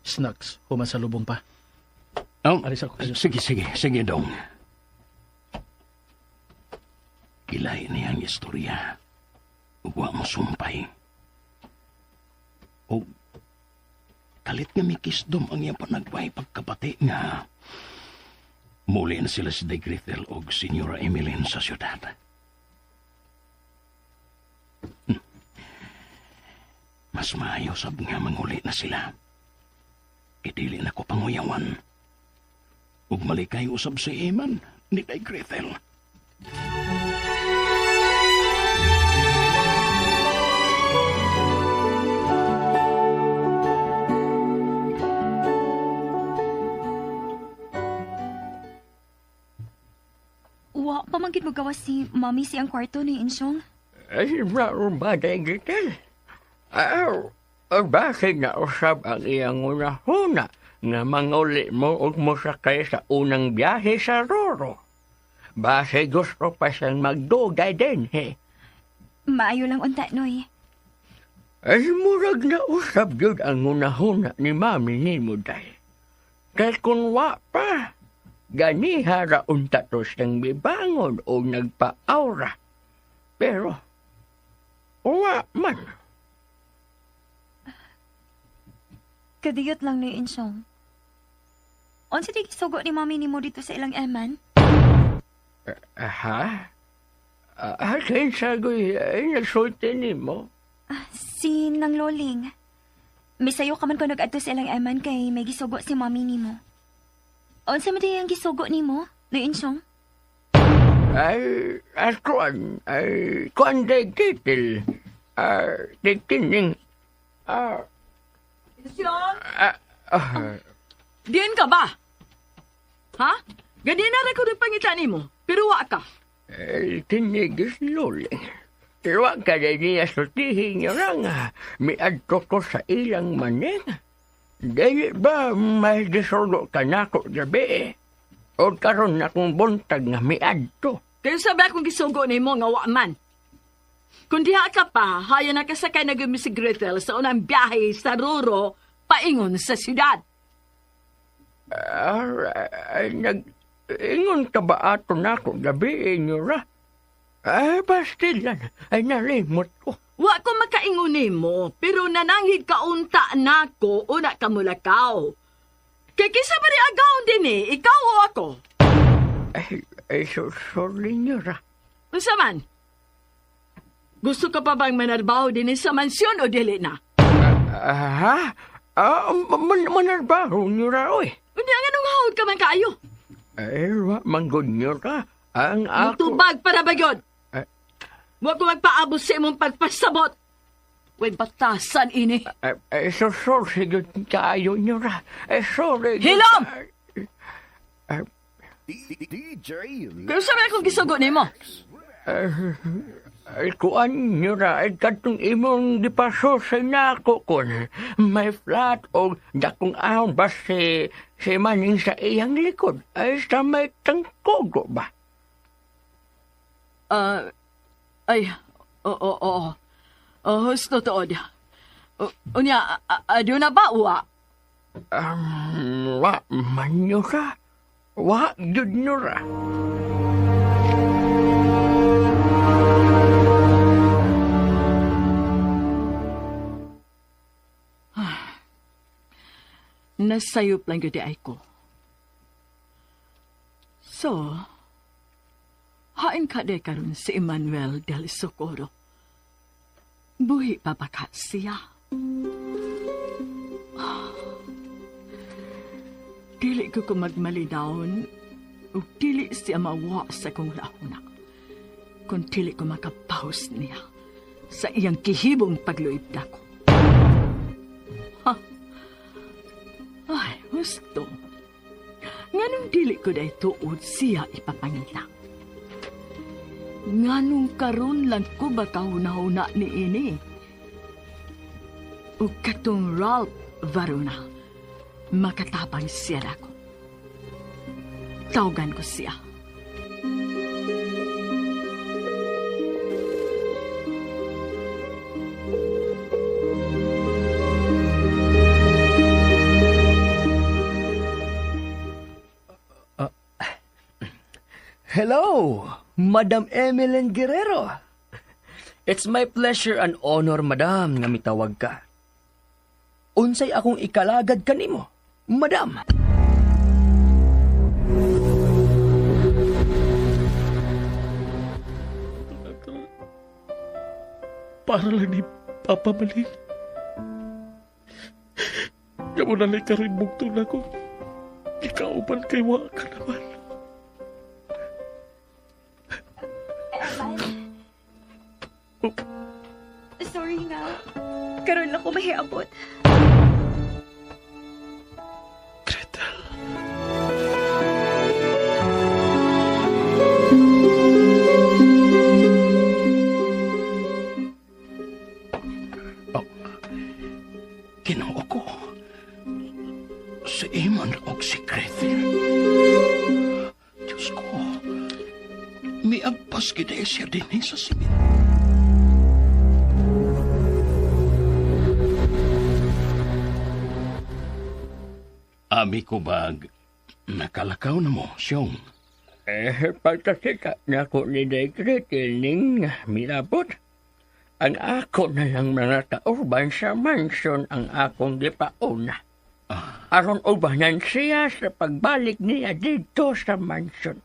snacks human sa lubong pa. Oh, Alis ako. Sige, sige, sige, Dong. Ilahi niyang istorya. Ug wa mo sumpay. O kalit nga mikisdom ang iyang panagway pagkabati nga muli na sila si De Gretel og Senyora Emeline sa siyudad. Mas maayo sab nga manguli na sila. Idili na ko panguyawan. Ug malikay usab si Eman ni Day Gretel. Wa pa man gid mogawas si Mami siyang kwarto ni Insyong. Ay, ba Day Gretel? Bakit na usab ang iyang una-huna nga manguli mo og mosakay sa unang biyahe sa Roro? Base gusto pa siyang magdugay din, he. Maayo lang unta, Noy. Ay, murag na usab yun ang una-huna ni Mami ni mo, day. Kay kung wa pa, ganiha ra unta to siyang bibangon o nagpa-aura. Pero, wa man. Kadiyot lang ni Insyong. Unsa di gisugo ni Mami nimo dito sa ilang eman? Ha? Kinsa goy nagsulti nimo? Si Nang Loling. Misayo ka man ko nag-adto sa ilang eman kay may gisugo si Mami nimo. Unsa man di ang gisugo nimo, ni Insyong? Ay, kuan, ay, kuan day titil. Tikining, Insyong? Diyan ka ba? Ha? Ganina ra ko pangita nimo, pero wa ka. Tinigis Loling. Wa ka na niya sultihin niya lang. Miadto ko sa ilang maning. Dili ba may gisulo ka na ko gabi? O karon na kong buntag nga miadto. Kaya sabi akong gisugo nimo nga wa man. Kung diha ka pa, haya na kasakay na gumi si Gretel sa unang biyahe sa Roro, paingon sa siyudad. Nag-ingon ka ba ato na ako gabi inyo ra? Ay, bastilan, ay nalimot ko. Wa ko makaingon nimo, pero nananghid ka unta nako, una ka mulakaw. Kay kinsa ba ni agaw din eh, ikaw o ako? Ay, sorry nyo ra. Unsa man? Gusto ka pa bang manarbaho din sa mansyon o dili na? Ha? Manarbaho nyo ra, oy. Unya nga nung hawod ka man kaayo. Ay, wa manggod nyo ra. Ang ako... Mutubag para ba yun? Wa ko magpaabot sa imong pagpasabot. Way batasan ini. Ay, so sorry gyud kaayo nyo ra. Ay, sorry. Hilom! DJ Pero sabi akong gisugo nimo. Ay, kuan nyo ra, ay katong imong gipaso sa nako kun. May flat o dakong ahon ba si maning sa iyang likod? Ay, sa may tangkogo ba? Ay, oo. Oh, husto tuod. Unya, adyo na ba, wa? Wa man nyo ra. Wa gyud nyo ra. Nasayop lang gyud ay ko. So, hain ka de karon si Emmanuel del Socorro. Buhi pa ba ka siya? Dili ko magmalinawon ug dili siya mawa sa kong lahuna. Kung dili ko makapaus niya sa iyang kihibong pagluib nako. Ha? Ay, husto. Nganong dili ko day tuod siya ipapangita? Nganong karon lang ko ba kahuna-huna ni ini? Ug katong Ralph Varuna, makatabang siya nako. Tawagan ko siya. Hello, Madam Emeline Guerrero. It's my pleasure and honor, Madam, nga mitawag ka. Unsay akong ikalagad kanimo, Madam? Para lang ni Papa Maling. Kamo na lang ka rin bugtong na ko. Ikauban kay wa ka naman. Sorry nga. Karon lang ko mahiabot. Gretel. Oh, Ginoo ko. Si Iman og si Gretel. Diyos ko. Miagpas gid siya dinhi sa simin. Abi ko bag, nakalakaw na mo, Siyong. Eh, pagkasika na ko ni Day Gretel ning milabot. Ang ako na lang mga kauban sa mansion ang akong gipauna. Aron ubanan siya sa pagbalik niya dito sa mansion.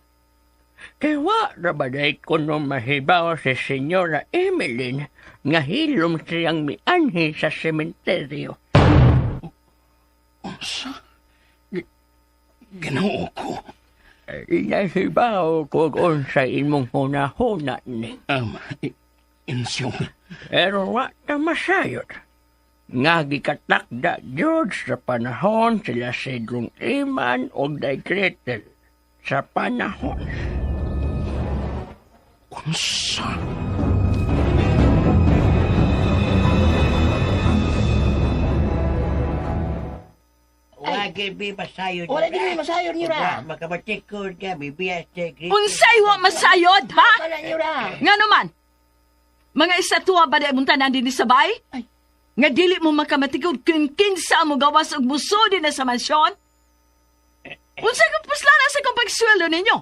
Kay wa ra ba day kuno mahibaw si Senyora Emeline nga hilom siyang mianhi sa sementeryo. Unsa? Ginoo ko. Nahibaw ko unsa imong hunahuna ni. Insyong. Pero wa ta masayod. Nga gikatakda jud sa panahon sila Sidrong Iman og Day Gretel sa panahon. Unsa? Wagi bi masayod. Wala gid mi masayod niyo ra. Makabatikod ka, bibiyas te. Unsay wa masayod, ha? Wala niyo ra. Nga naman, mga istatua ba di mong tanan dinhi sa bay? Nga dili mo makamatikod kung kinsa mo gawas og muso din na sa mansyon? Unsa kang puslana sa kong pagsweldo ninyo?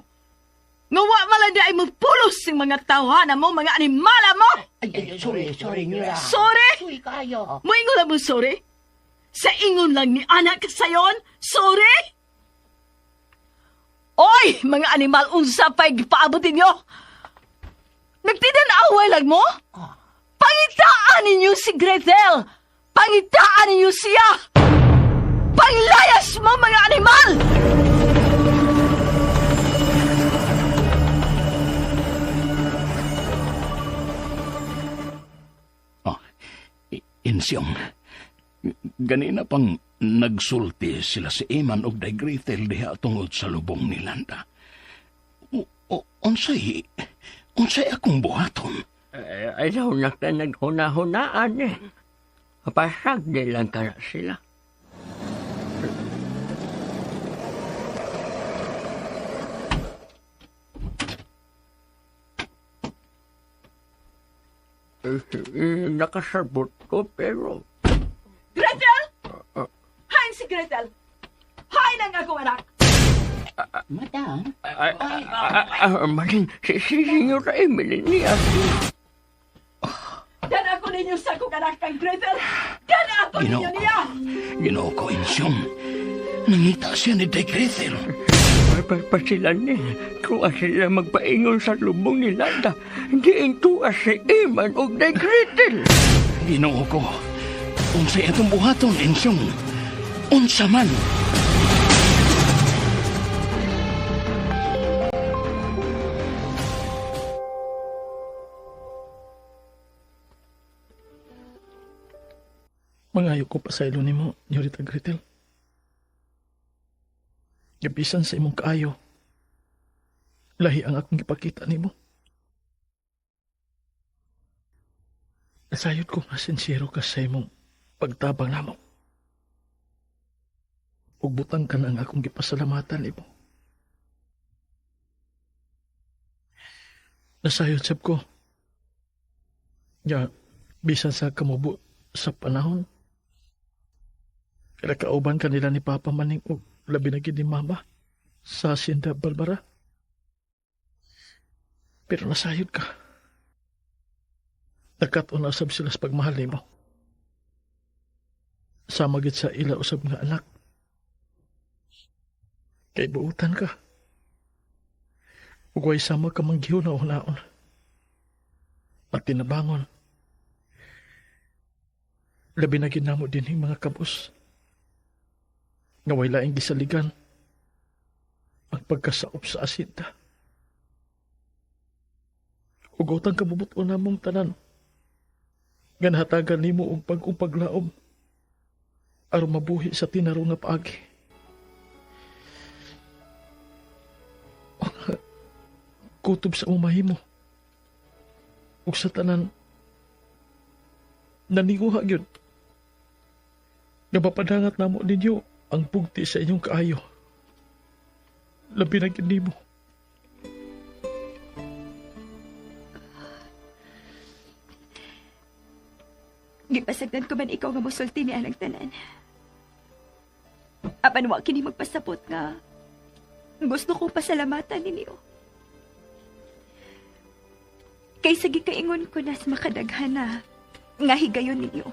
Nga wa man lang di ay mupulos sing mga tawhana mo, mga animala mo! Ay, sorry, sorry niyo ra. Sorry? Sorry kayo. Moingon lang mo sorry? Sa ingon lang ni anak sayon, sorry? Oy, mga animal, unsa pa'y gipaabot ninyo? Nagtinan-away lang mo? Pangitaan ninyo si Gretel! Pangitaan ninyo siya! Panglayas mo, mga animal! Oh, Insyong, ganina pang nagsulti sila si Iman og Day Gretel diha tungod sa lubong ni Landa. Unsay akong buhaton? Ayaw na ka naghuna-hunaan eh. Pasag di lang ka na sila. Nakasabot ko pero... Gretel! Hain si Gretel! Hain ang akong anak! Madam? Maling, si Senyora Emily niya. Dan ako ninyo sa akong anak kang Gretel! Dan ako ninyo niya! Ginoo ko, Insyong. Nangita siya ni Day Gretel. Pa sila ni. Tuwa sila magpaingon sa lubong ni Landa. Diin tuwa si Iman og Day Gretel. Ginoo ko. Unsay atong buhaton, Insyong? Unsa man? Mangayo ko pa sa ilo nimo, Nyorita Gretel. Gabisan sa imong kaayo. Lahi ang akong gipakita nimo. Nasayod ko nga sincero ka sa imong Pagtabang namo. Ug butang ka na ang akong gipasalamatan nimo. Nasayod sab ko. Ya, bisan sa kamubo sa panahon, Kinakauban kanila ni Papa Maning og labi na gid ni Mama sa Hacienda Barbara. Pero nasayod ka. Nakat-on na usab sila sa pagmahal nimo. Sama gid sa ila usab nga anak. Kay buutan ka. Ug way sama ka manggihuna-hunaon. At tinabangon. Labi na gid namo dinhi mga kabus. Nga way laing gisaligan ang pagkasaop sa asinta. Ugotan ka bubuton namong tanan. Nga nahatagan nimo og bag-ong paglaom aron mabuhi sa tinarong nga paagi. Kutob sa imong mahimo ug sa tanan naninguha gyud nga mapadangat namo ninyo ang bugti sa inyong kaayo. Labi na gyud nimo. Gipasagdan ko man ikaw nga mosulti ni anang tanan. Apan wa kini magpasabot nga gusto kong pasalamatan ninyo. Kay sa gikaingon ko nas makadaghan na nga higayon ninyo.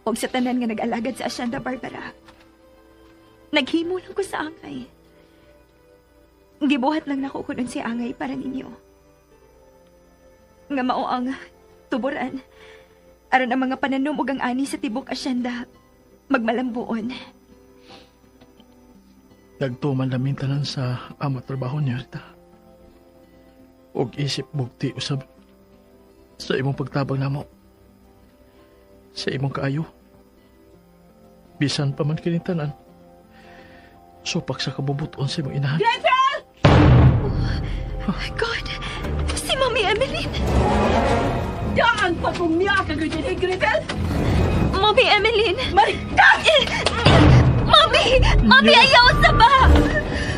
Og sa tanan nga nag-alagad sa Hacienda Barbara, naghimo lang ko sa angay. Gibuhat lang nako kunon si angay para ninyo. Nga mao ang tuboran aron ang mga pananom ug ang ani sa tibok asyenda magmalambuon. Nagtuman lamin tanan sa amo trabaho niyo, Rita. Og isip bugti usab sa imong pagtabang namo. Sa imong kaayo. Bisan pa man kini tanan. Supak sa kabubuton sa imong inahan. Gretel! Oh my God! Si Mami Emeline! Daan pa kung niya ka ganyan, Gretel! Mami Emeline! Marika! Mami! Mami, ayaw sa ba!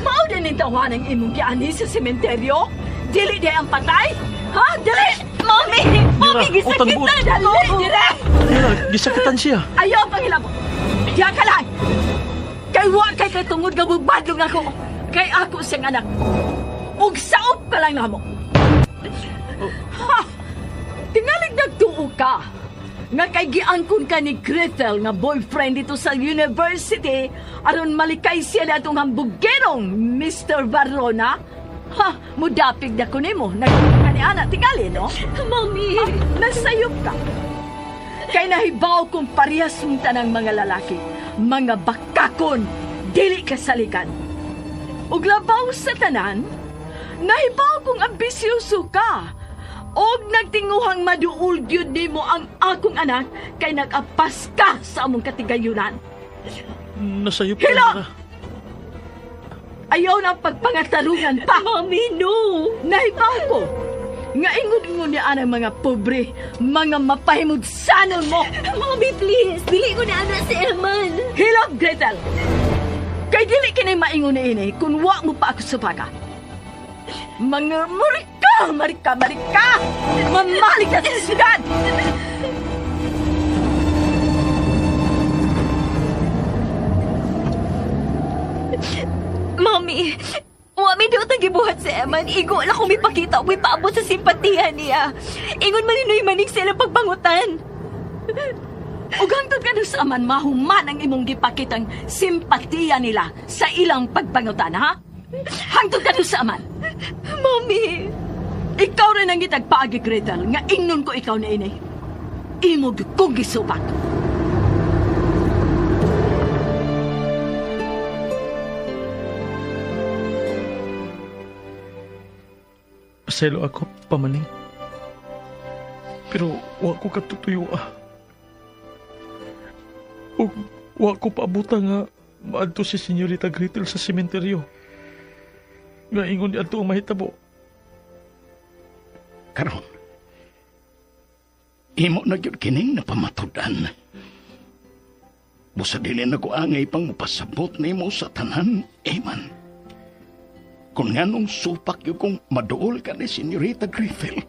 Mao din ang tawanan imong giani sa sementeryo? Dili di ang patay? Ha? Dili! Mami! Mami, gisakitan ko! Dili! Dili! Mira, gisakitan siya. Ayaw pangilabo! Diya ka lang! Kay wa kay katungod nga mugbadlong ako. Kay ako siyang anak. Ug saop ka lang namo. Ha! Tingalig nagtuo ka nga kay giangkon ka ni Gretel nga boyfriend dito sa university aron malikay siya na itong hambugerong Mr. Barlona. Ha, mudapig na ko nimo. Nagtuo ka ni Ana, tingali, no? Mami! Ha, nasayop ka. Kay nahibaw kong parehas mong tanang mga lalaki, mga bakakon, dili ka salikan. Ug labaw sa tanan, nahibaw kong ambisyoso ka. Og nagtinguhang maduol gyud nimo ang akong anak kay nag-apas ka sa among katigayunan. Nasayop ka, Hila! Mira. Ayaw na pagpangatarungan pa. Mami, no! Nahibaw ko nga ingon-ingon niya ang mga pobre, mga mapahimudsanon mo. Mami, please! Dili ko na ana si Eman. Hilab, Gretel! Kay dili kinay maingon ni ini kung wa mo pa ako sa baga. Mga marika, marika, marika! Mamalik ka sa siyudad! Mami, wa mi daw gibuhat si Eman. Igo lang kung mipakita o mipaabot sa simpatiya niya. Ingon man ni manig sa ilang pagbangutan. Ug hangtod ka sa aman mahuman ang imong gipakitang simpatiya nila sa ilang pagbangutan, ha? Hangtod ka sa aman. Mami! Ikaw rin ang gitagpaagi, Gretel, nga ingnon ko ikaw na ini. Imo gyud kong gisupak. Pasaylo ako, pamaning. Pero wa ko katutuyo ah. Ug wa ko paabutan nga maadto si Senyorita Gretel sa sementeryo. Nga ingon niadto ang mahitabo. Karon, imo na gyud kining napamatud-an. Busa dili na ko angay pang mupasabot nimo sa tanan, Eman. Kung nganong supak gyud kong maduol ka ni Senyorita Gretel.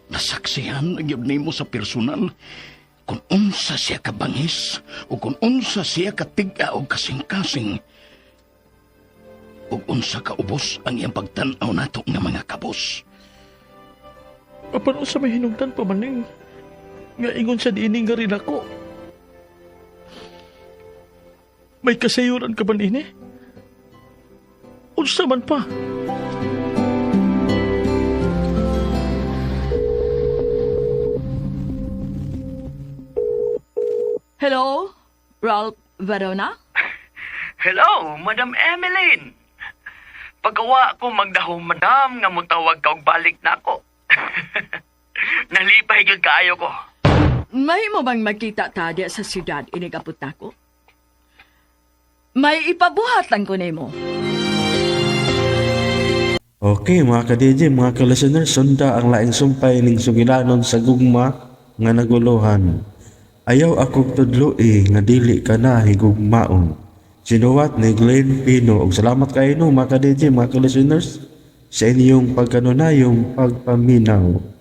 Nasaksihan na gyud nimo sa personal kung unsa siya kabangis o kung unsa siya katig-a o kasing-kasing ug unsa kaubos ang iyang pagtan-aw nato nga mga kabos. Apan unsa may hinungdan pa maning nga ingon siya diini nga rin ako. May kasayuran ka ba niini? Unsa man pa? Hello, Ralph Verona? Hello, Madam Emeline. Pagawa ko magdahom, madam, nga mutawag ka og balik na ako. Nalipay gyud kaayo ko. Mahimo bang magkita ta diya sa siyudad inigabot nako? May ipabuhat lang ko nimo. Okay, mga ka-DJ, mga ka-listener, sunda ang laing sumpay ning sugilanon sa gugma nga naguluhan. Ayaw akong tudloi nga dili ka na higugmaon. Sinuwat ni Glenn Pino. Ug salamat kayo no, mga ka-DJ, mga ka-listeners, sa inyong pagkanunayong pagpaminaw.